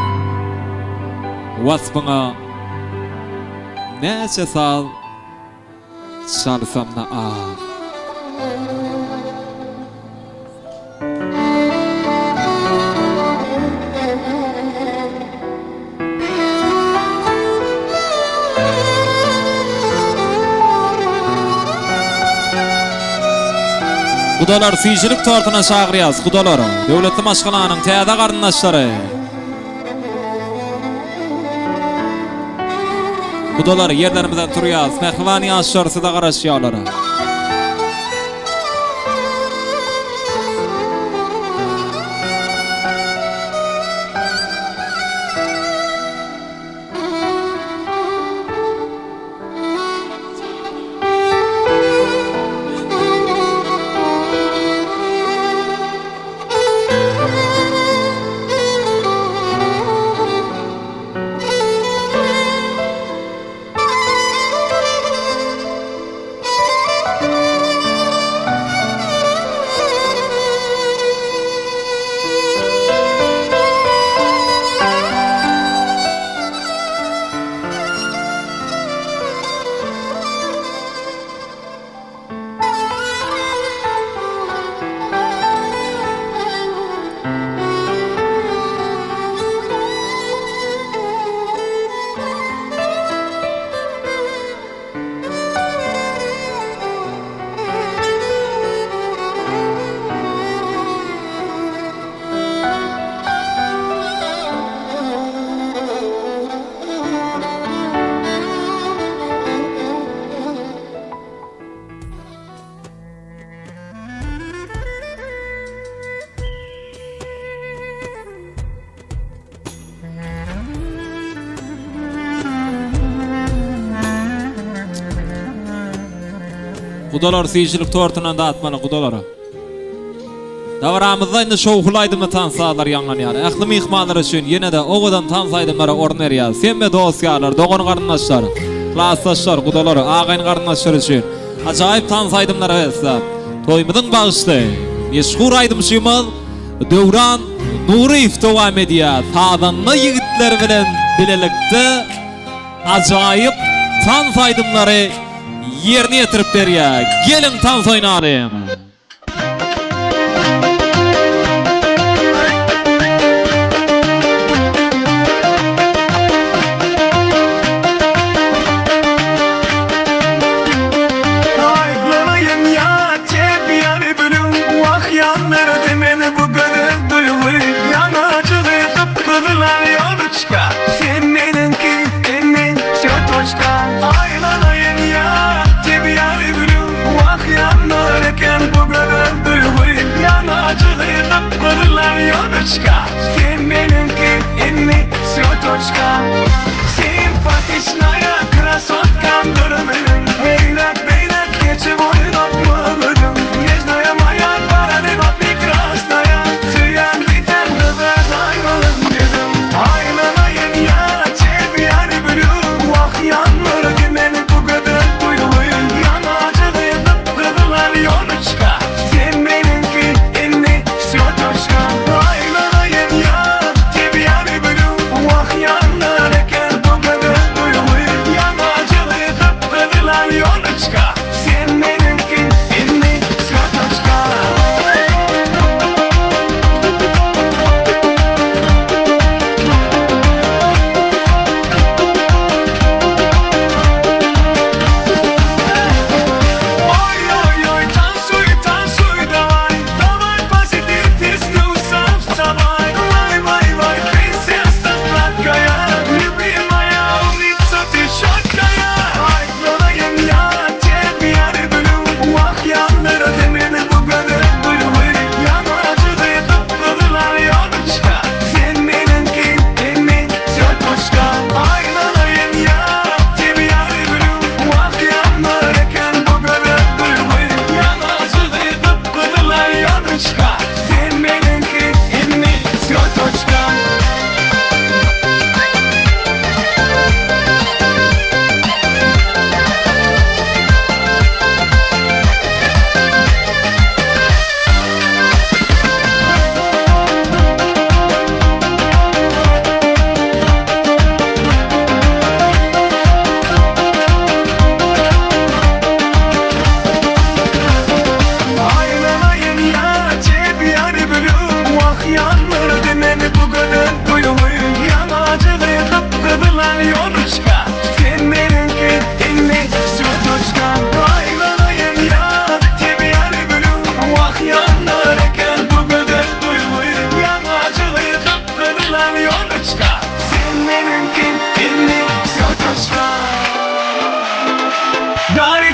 Waspyňa näçe saz Çalsamda az. Gudalar süýjülik tortuna çagyrýas gudalar. Döwletli maşgalanyň täze garyndaşlary. Gudalar ýerlerimizden turýas. Mähriban ýaşlar size garaşýarlar. Gudalar süýjülik tortundan datmaly gudalara. Dabaramyzda indi şowhunly aýdymly tans sazlar ýaňlanýar. Ähli myhmanlar üçin ýene-de owadan tans aýdymlara orun berýäris. Hemme dost-ýarlar, dogan-garyndaşlar, klasdaşlar, gudalar, agaýyn-garyndaşlar üçin ajaýyp tans aýdymlara besläp, toýumyzyň bagşysy, meşhur aýdymçymyz Döwran Nuryýew dowam edýär. Sazanda ýigitler bilen bilelikde ajaýyp tans aýdymlary ýerine ýetirip berýär. Geliň tans oýnalyň! Aýlanaýyn ýa tebýa bülüň Wah ýandyrdy meni bu gözel duýgy Ýanajygy gyp-gyzyl alýonuçka Sen meniňki, sen men, wsýo toçka Aýlanaýyn ýa tebýa bülüň Wah ýandyr eken bu gözel duýgy Ýanajygy gyp-gyzyl alýonuçka Sen meniňki, indi wsýo toçka Simpatiçnaýa krasotkam-dyr meniň Eýläk-beýläk geçip oýnatma gözüň Nežnaýa maýa koroleva prekrasnaýa Söýen biten gyza gaýmalan ýüzüň Aýlanaýyn ýa çebýär bülüň Wah ýandyrdy meni bu gözel duýgy Ýanajygy gyp-gyzyl alýonuçka Sen meniňki indi wsýo toçka Aýlanaýyn ýa tebýär bülüň Wah ýandyr eken bu gözel duýgy Ýanajygy gyp-gyzyl alýonuçka Sen meniňki indi wsýo toçka. Oý oý oý tansuý tansuý daway daway pozitiv wstawaj Waj waj waj princesa sladkaja Lýubimaya umnica ty çotkaýa Aýlanaýyn ýa.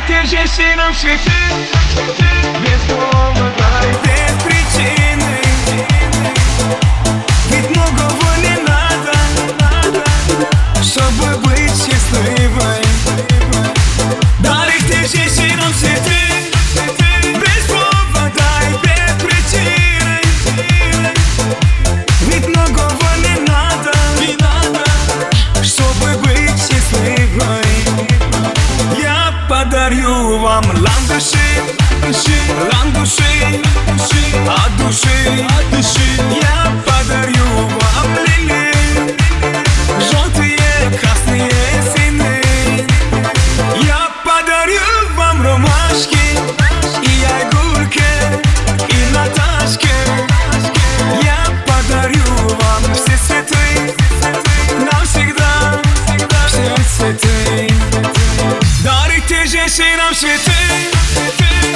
Дарите женщинам цветы Без повода и без причины Ведь многого не надо Чтобы быть счастливой Дарите женщинам цветы Без повода и без причины Ведь многого не надо Чтобы быть счастливой Я подарю вам ландыши Ландыши От души, от души Я подарю вам лилии Желтые, красные, синие Я подарю вам ромашки И айгульки, и Наташки Я подарю вам все цветы Навсегда все цветы Дарите женщинам цветы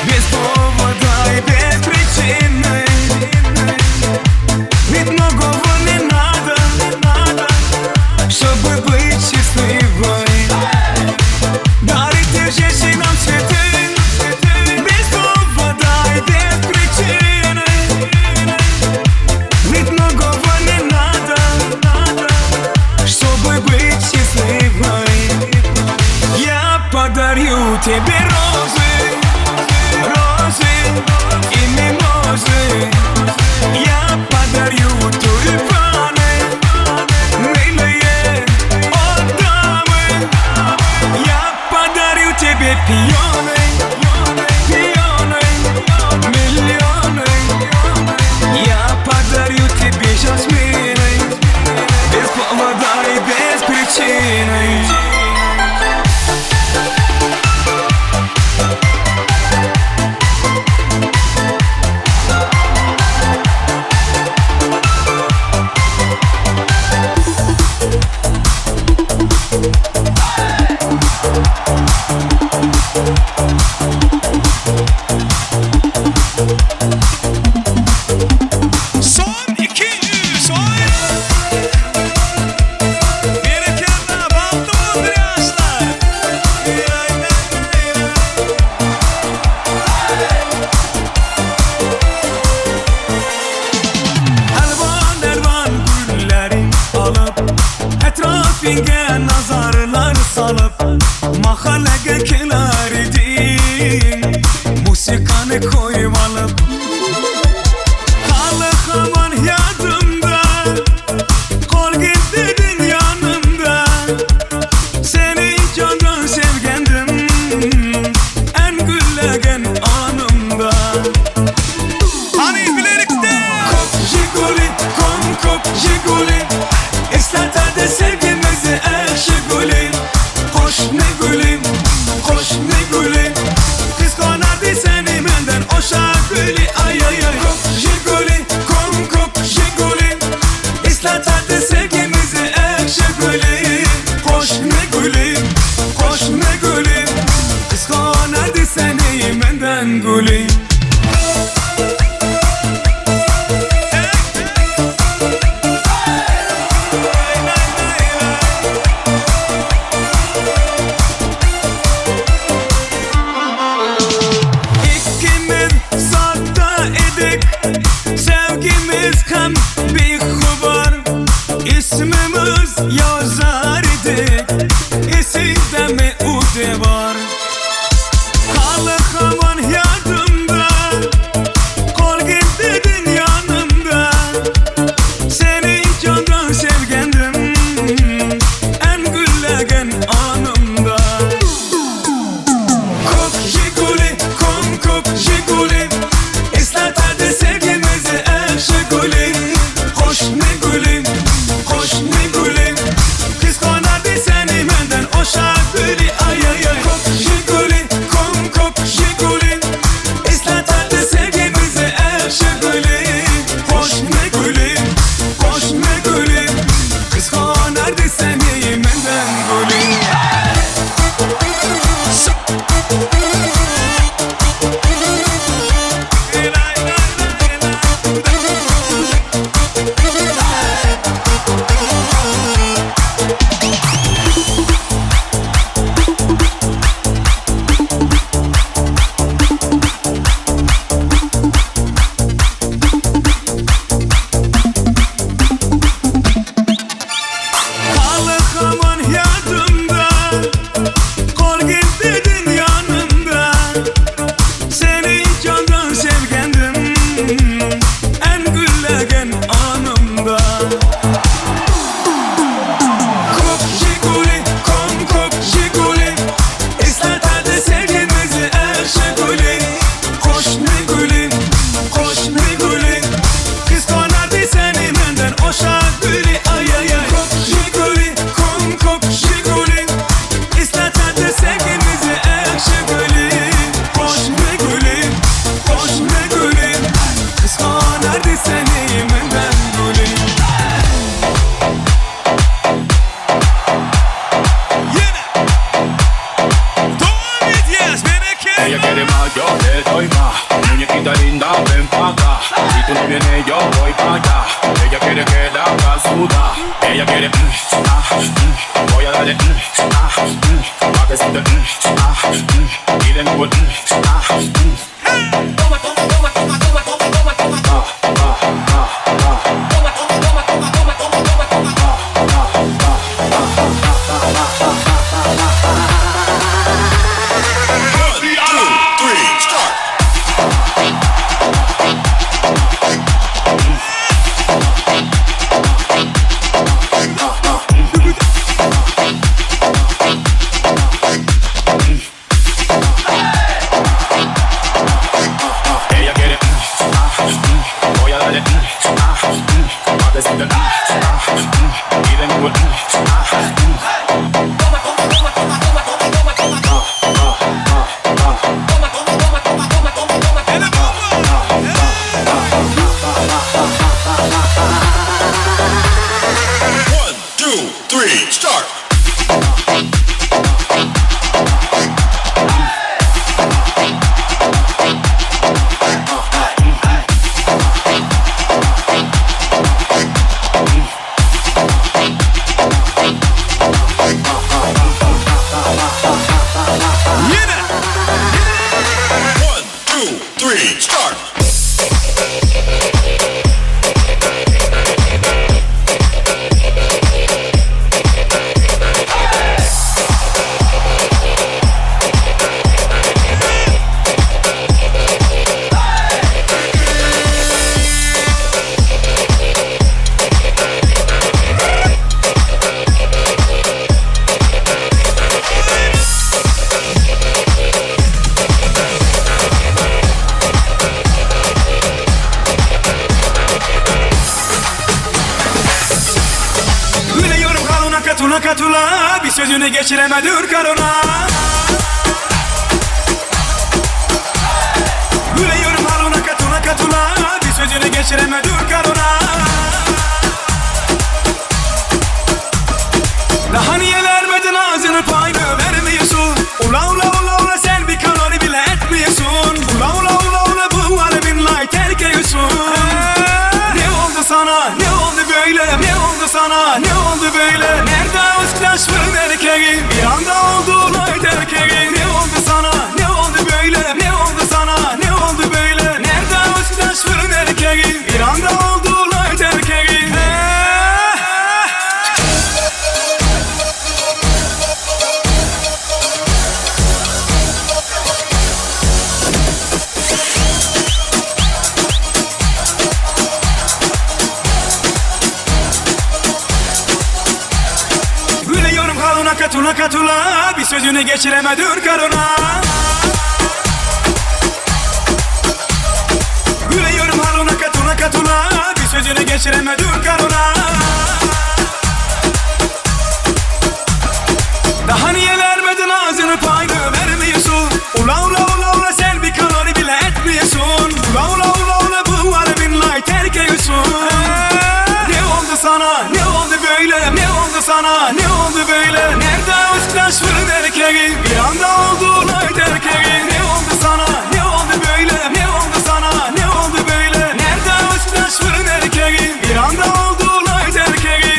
Без повода и без причины Ведь многого не надо Чтобы быть счастливой Дарите женщинам цветы Без повода и без причины Ведь многого не надо Чтобы быть счастливой Я подарю тебе розы Розы и мимозы Я подарю тюльпаны Милые от дамы Я подарю тебе пионы Пионы, миллионы Я подарю тебе жасмины Без повода и без причины Son 2 3 oý! Berekella, bagtly bolsun ýaşlar! Elvan elvan gülleri alıp Etrafınga nazarlar salıp Mahallege kelar idin Musikanı koyup alıp Halı aman yadımda Kol gittin yanımda Seni candan sevgendim En güllegen anımda Hany bilelikde! Kop Jiguli, kom kop Jiguli Eslatade sevgimizi eşiguli Koş ne gülüm, koş ne gülüm Kıskanadı seni benden oşa gülü Ay ay ay Kop Jiguli, kom kop Jiguli Eslatade sevgimizi eşiguli Koş ne gülüm, koş ne gülüm Kıskanadı seni benden gülüm İkimiz sada edik Sevgimiz hem bir hubar İsmimiz yazar idik Esinde mi ude var Halı havan yadımda. yo te doy más. Muñequita linda, ven pa' acá. Si tú no vienes, yo voy pa' allá. Ella quiere que la haga sudar. Ella quiere, mm, ah, mm. Voy a darle, mm, ah, mm. Pa' que sienta, mm, ah, mm. Y de nuevo, mm, ah, mm. Toma, toma, toma, toma, toma, toma, toma, toma. Ah, ah, ah, ah. Toma, toma, toma, toma, toma, toma, toma, toma. Ah, ah, ah, ah, ah, ah, ah, ah, ah. One, two, three, start. Ella quiere, mm, ah, mm. Voy a darle, mm, ah, mm. Pa' que sienta, mm, ah, mm. Y de nuevo, mm, ah, mm. Toma, toma, toma, toma, toma, toma, toma, toma. Ah, ah, ah, ah. Toma, toma, toma, toma, toma, toma, toma, toma. One, two, three, start. Yine. One, two, three, start. Gülüyorum kaluna katula katula Bir sözünü geçiremedir karına Gülüyorum haluna katula katula Bir sözünü geçiremedir karına Daha niye vermedin ağzını payını vermiyorsun Ula ula ula ula sen bir kalori bile etmiyorsun Ula ula ula ula bu alemin lay terk ediyorsun Ne oldu sana ne oldu böyle ne oldu sana ne oldu böyle Nerede o fırın erkeği bir anda oldu lay erkeği Ne oldu sana ne oldu böyle ne oldu sana ne oldu böyle Nerede o fırın erkeği bir anda oldu lay erkeği Gülüyorum haluna katula katula Bir sözünü geçiremedir karına Gülüyorum haluna katula katula Bir sözünü geçiremedir karına Daha niye vermedin ağzını payını vermiyorsun Ula ula ula ula sen bir kalori bile etmiyorsun Ula ula ula ula bu alemin lay terk ediyorsun Ne oldu sana ne oldu böyle ne oldu sana ne oldu böyle Nerede o fırın erkeği bir anda oldu lay erkeği Ne oldu sana ne oldu böyle ne oldu sana ne oldu böyle Nerede o fırın erkeği bir anda oldu lay erkeği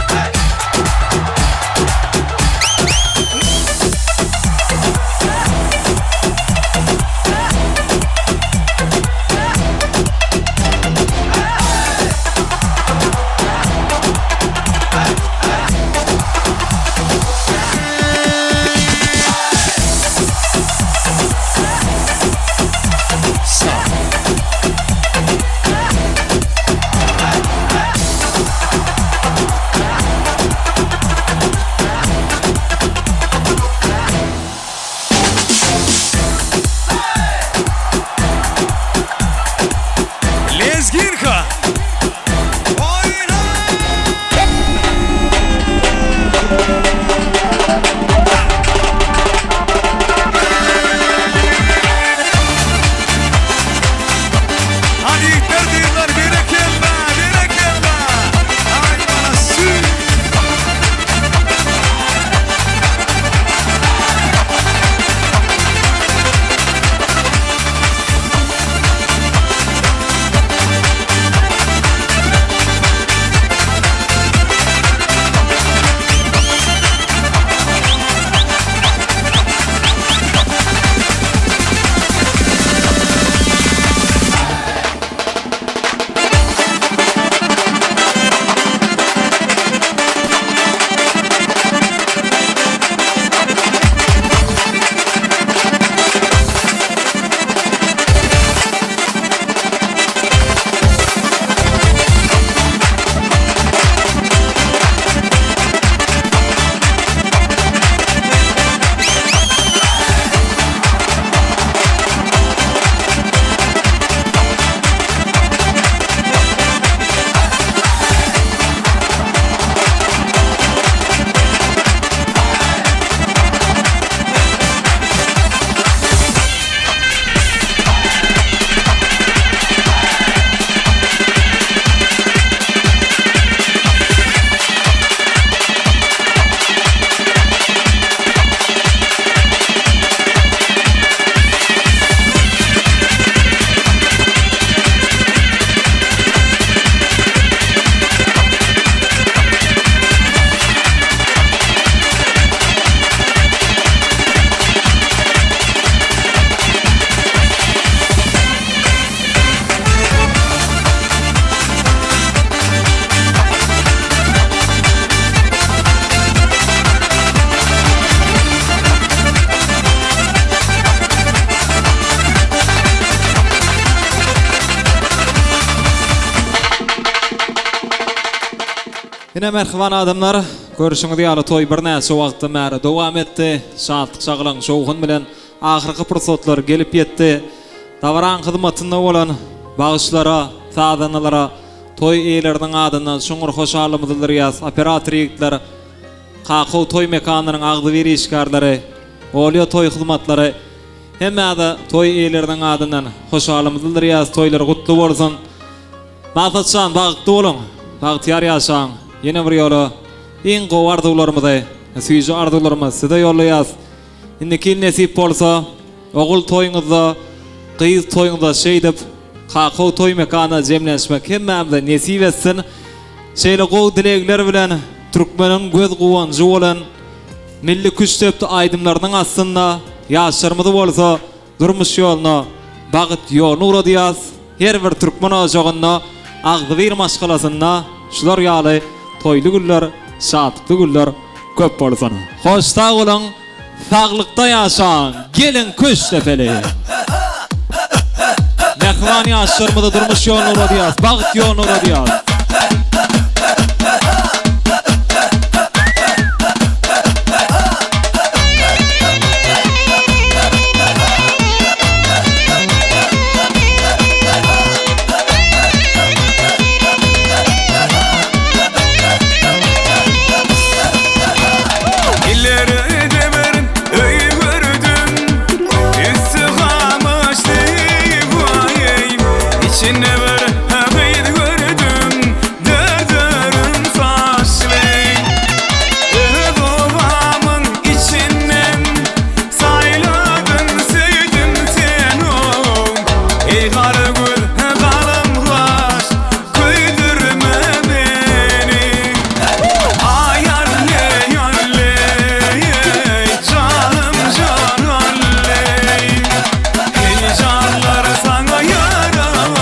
Hey! Ine mähriban adamlar, görşüňiz ýaly toý birnäçe wagtdan bäri dowam etdi. Şatlyk-şagalaň şowhun bilen ahyrky pursatlar gelip ýetdi. Dabaraň hyzmatynda bolan bagşylara, sazandalara toý eýeleriniň adyndan çuňňur hoşallygymyzy bildirýäs. Operator ýigitler, Kakow toý mekanynyň agzybir işgärleri, Olýa toý hyzmatlary hemmäze toý eýeleriniň adyndan hoşallygymyzy bildirýäs. Toýlar gutly bolsun! Maksatjan bagtly boluň, bagtyýar ýaşaň. Ýene bir ýola iň gowy arzuwlarymyzy, süýji arzuwlarymyzy size ýollaýas. Indiki ýyl nesip bolsa, ogul toýuňyzda, gyz toýuňyzda şeýdip Kakow toý mekanyna jemlenişmek hemmämize nesip etsin. Şeýle gowy dilegler bilen türkmeniň göz guwanjy bolan milli küştdepdi aýdymlarynyň astynda ýaşlarymyzy bolsa Durmuş ýoluna, bagt ýoluna ugradýas. Her bir türkmen ojagynda, agzybir maşgalasynda şular ýaly toýly günler, şatlykly günler köp bolsun. Hoş sag boluň, saglykda ýaşaň, geliň Köşdepeli! Mähriban ýaşlarymyzy durmuş ýoluna ugradýas, bagt ýoluna ugradýas. Ileride bir öý gördüm Üstü gamyşly vay İçinde bir gyz gördüm Dördürüm saçly Öz obamyň içinden Saýladym söýdüm seni Eý gara göz galam gaş Köýdürme meni Aý alle alle Janym jan alle Eý janlar saňa ýaram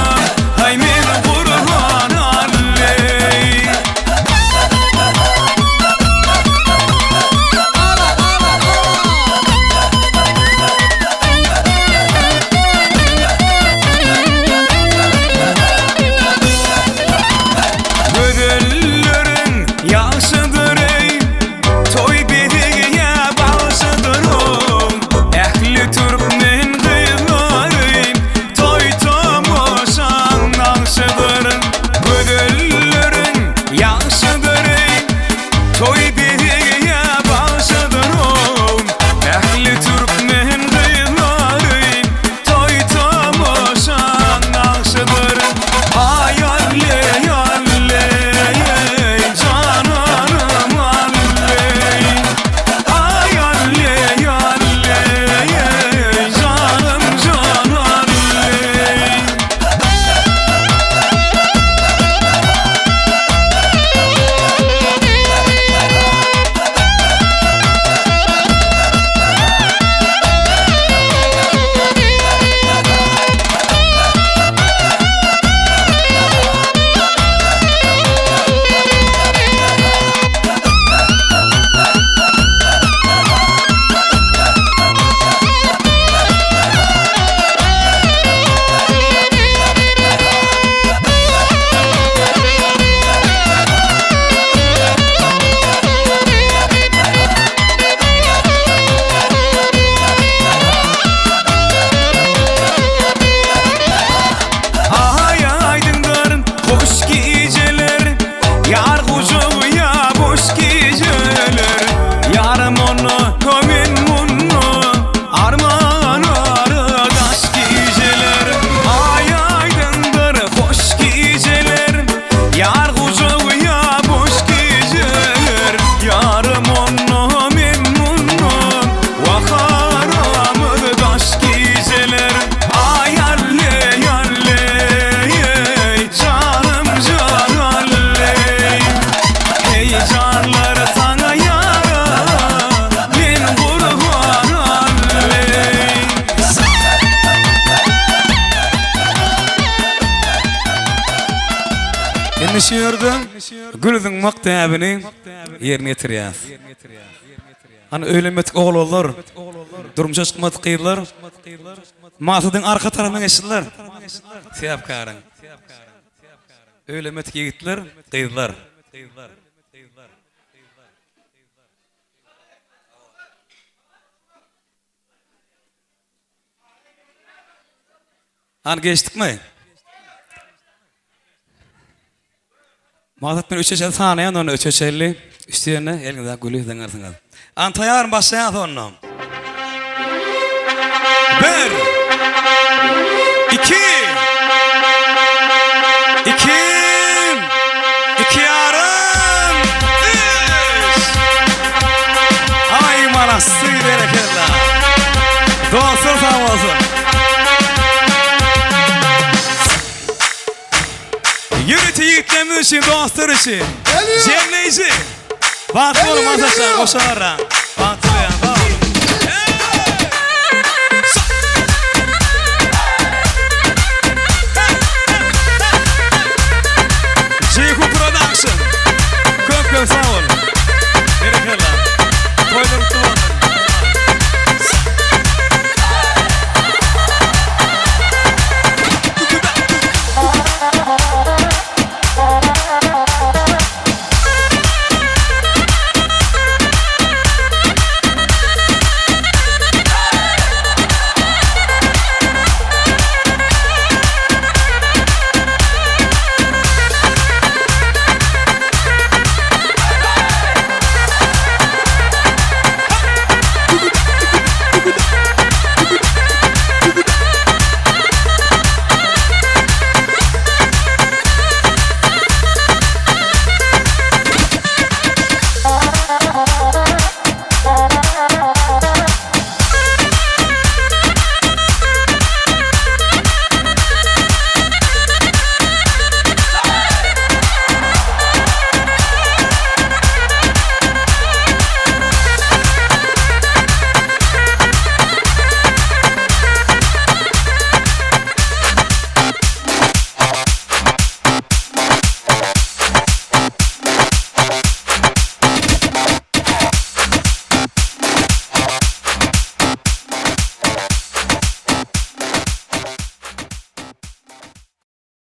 Aý men gurban alle. Gözelleriň ýagşydyr eý, toý bezegi ýa bagşydyr oň. Ähli türkmen gyzlary toý tomaşaň nagşydyr. Gözelleriň ýagşydyr eý, toý bezegi ýa bagşydyr oň. Ähli türkmen gyzlary toý tomaşaň nagşydyr. Aý alle, alle, jananym alle. Aý alle, alle, janym jan alle. Aý aýdyňdyr hoş gijeler Ýar gujagy ýa boş gijeler Ýarym onda men munda Arman ara daş gijeler Aý aýdyňdyr hoş gijeler Ýar gujagy ýa boş gijeler Ýarym onda men munda Wah aramyz daş gijeler Aý alle alle Janym jan alle Eý janlar saňa ýara Men gurban alle. Indi şu ýerde gül zyňmak däbini ýerine ýetirýäs. Hany öýlenmedik oglanlar, durmuşa çykmadyk gyzlar Maksadyň arka tarapyna geçsinler. Sebäpkäriň. Öýlenmedik ýigitler, gyzlar. Hany geçdikmi? Maksat men üçe çenli sanaýan onda üçe çenli. Üç diýende eliňize güli zyňarsyňyz. An taýarmy başlaýas onda. Bir iki iki iki ýarym üç Aý malasy berekella. Dostlar sag bolsun. Ýörite ýigitlerimiz üçin, dostlar üçin. Jemleýji. Bagtly boluň, maslahatlar, goşa barra. Bagtly.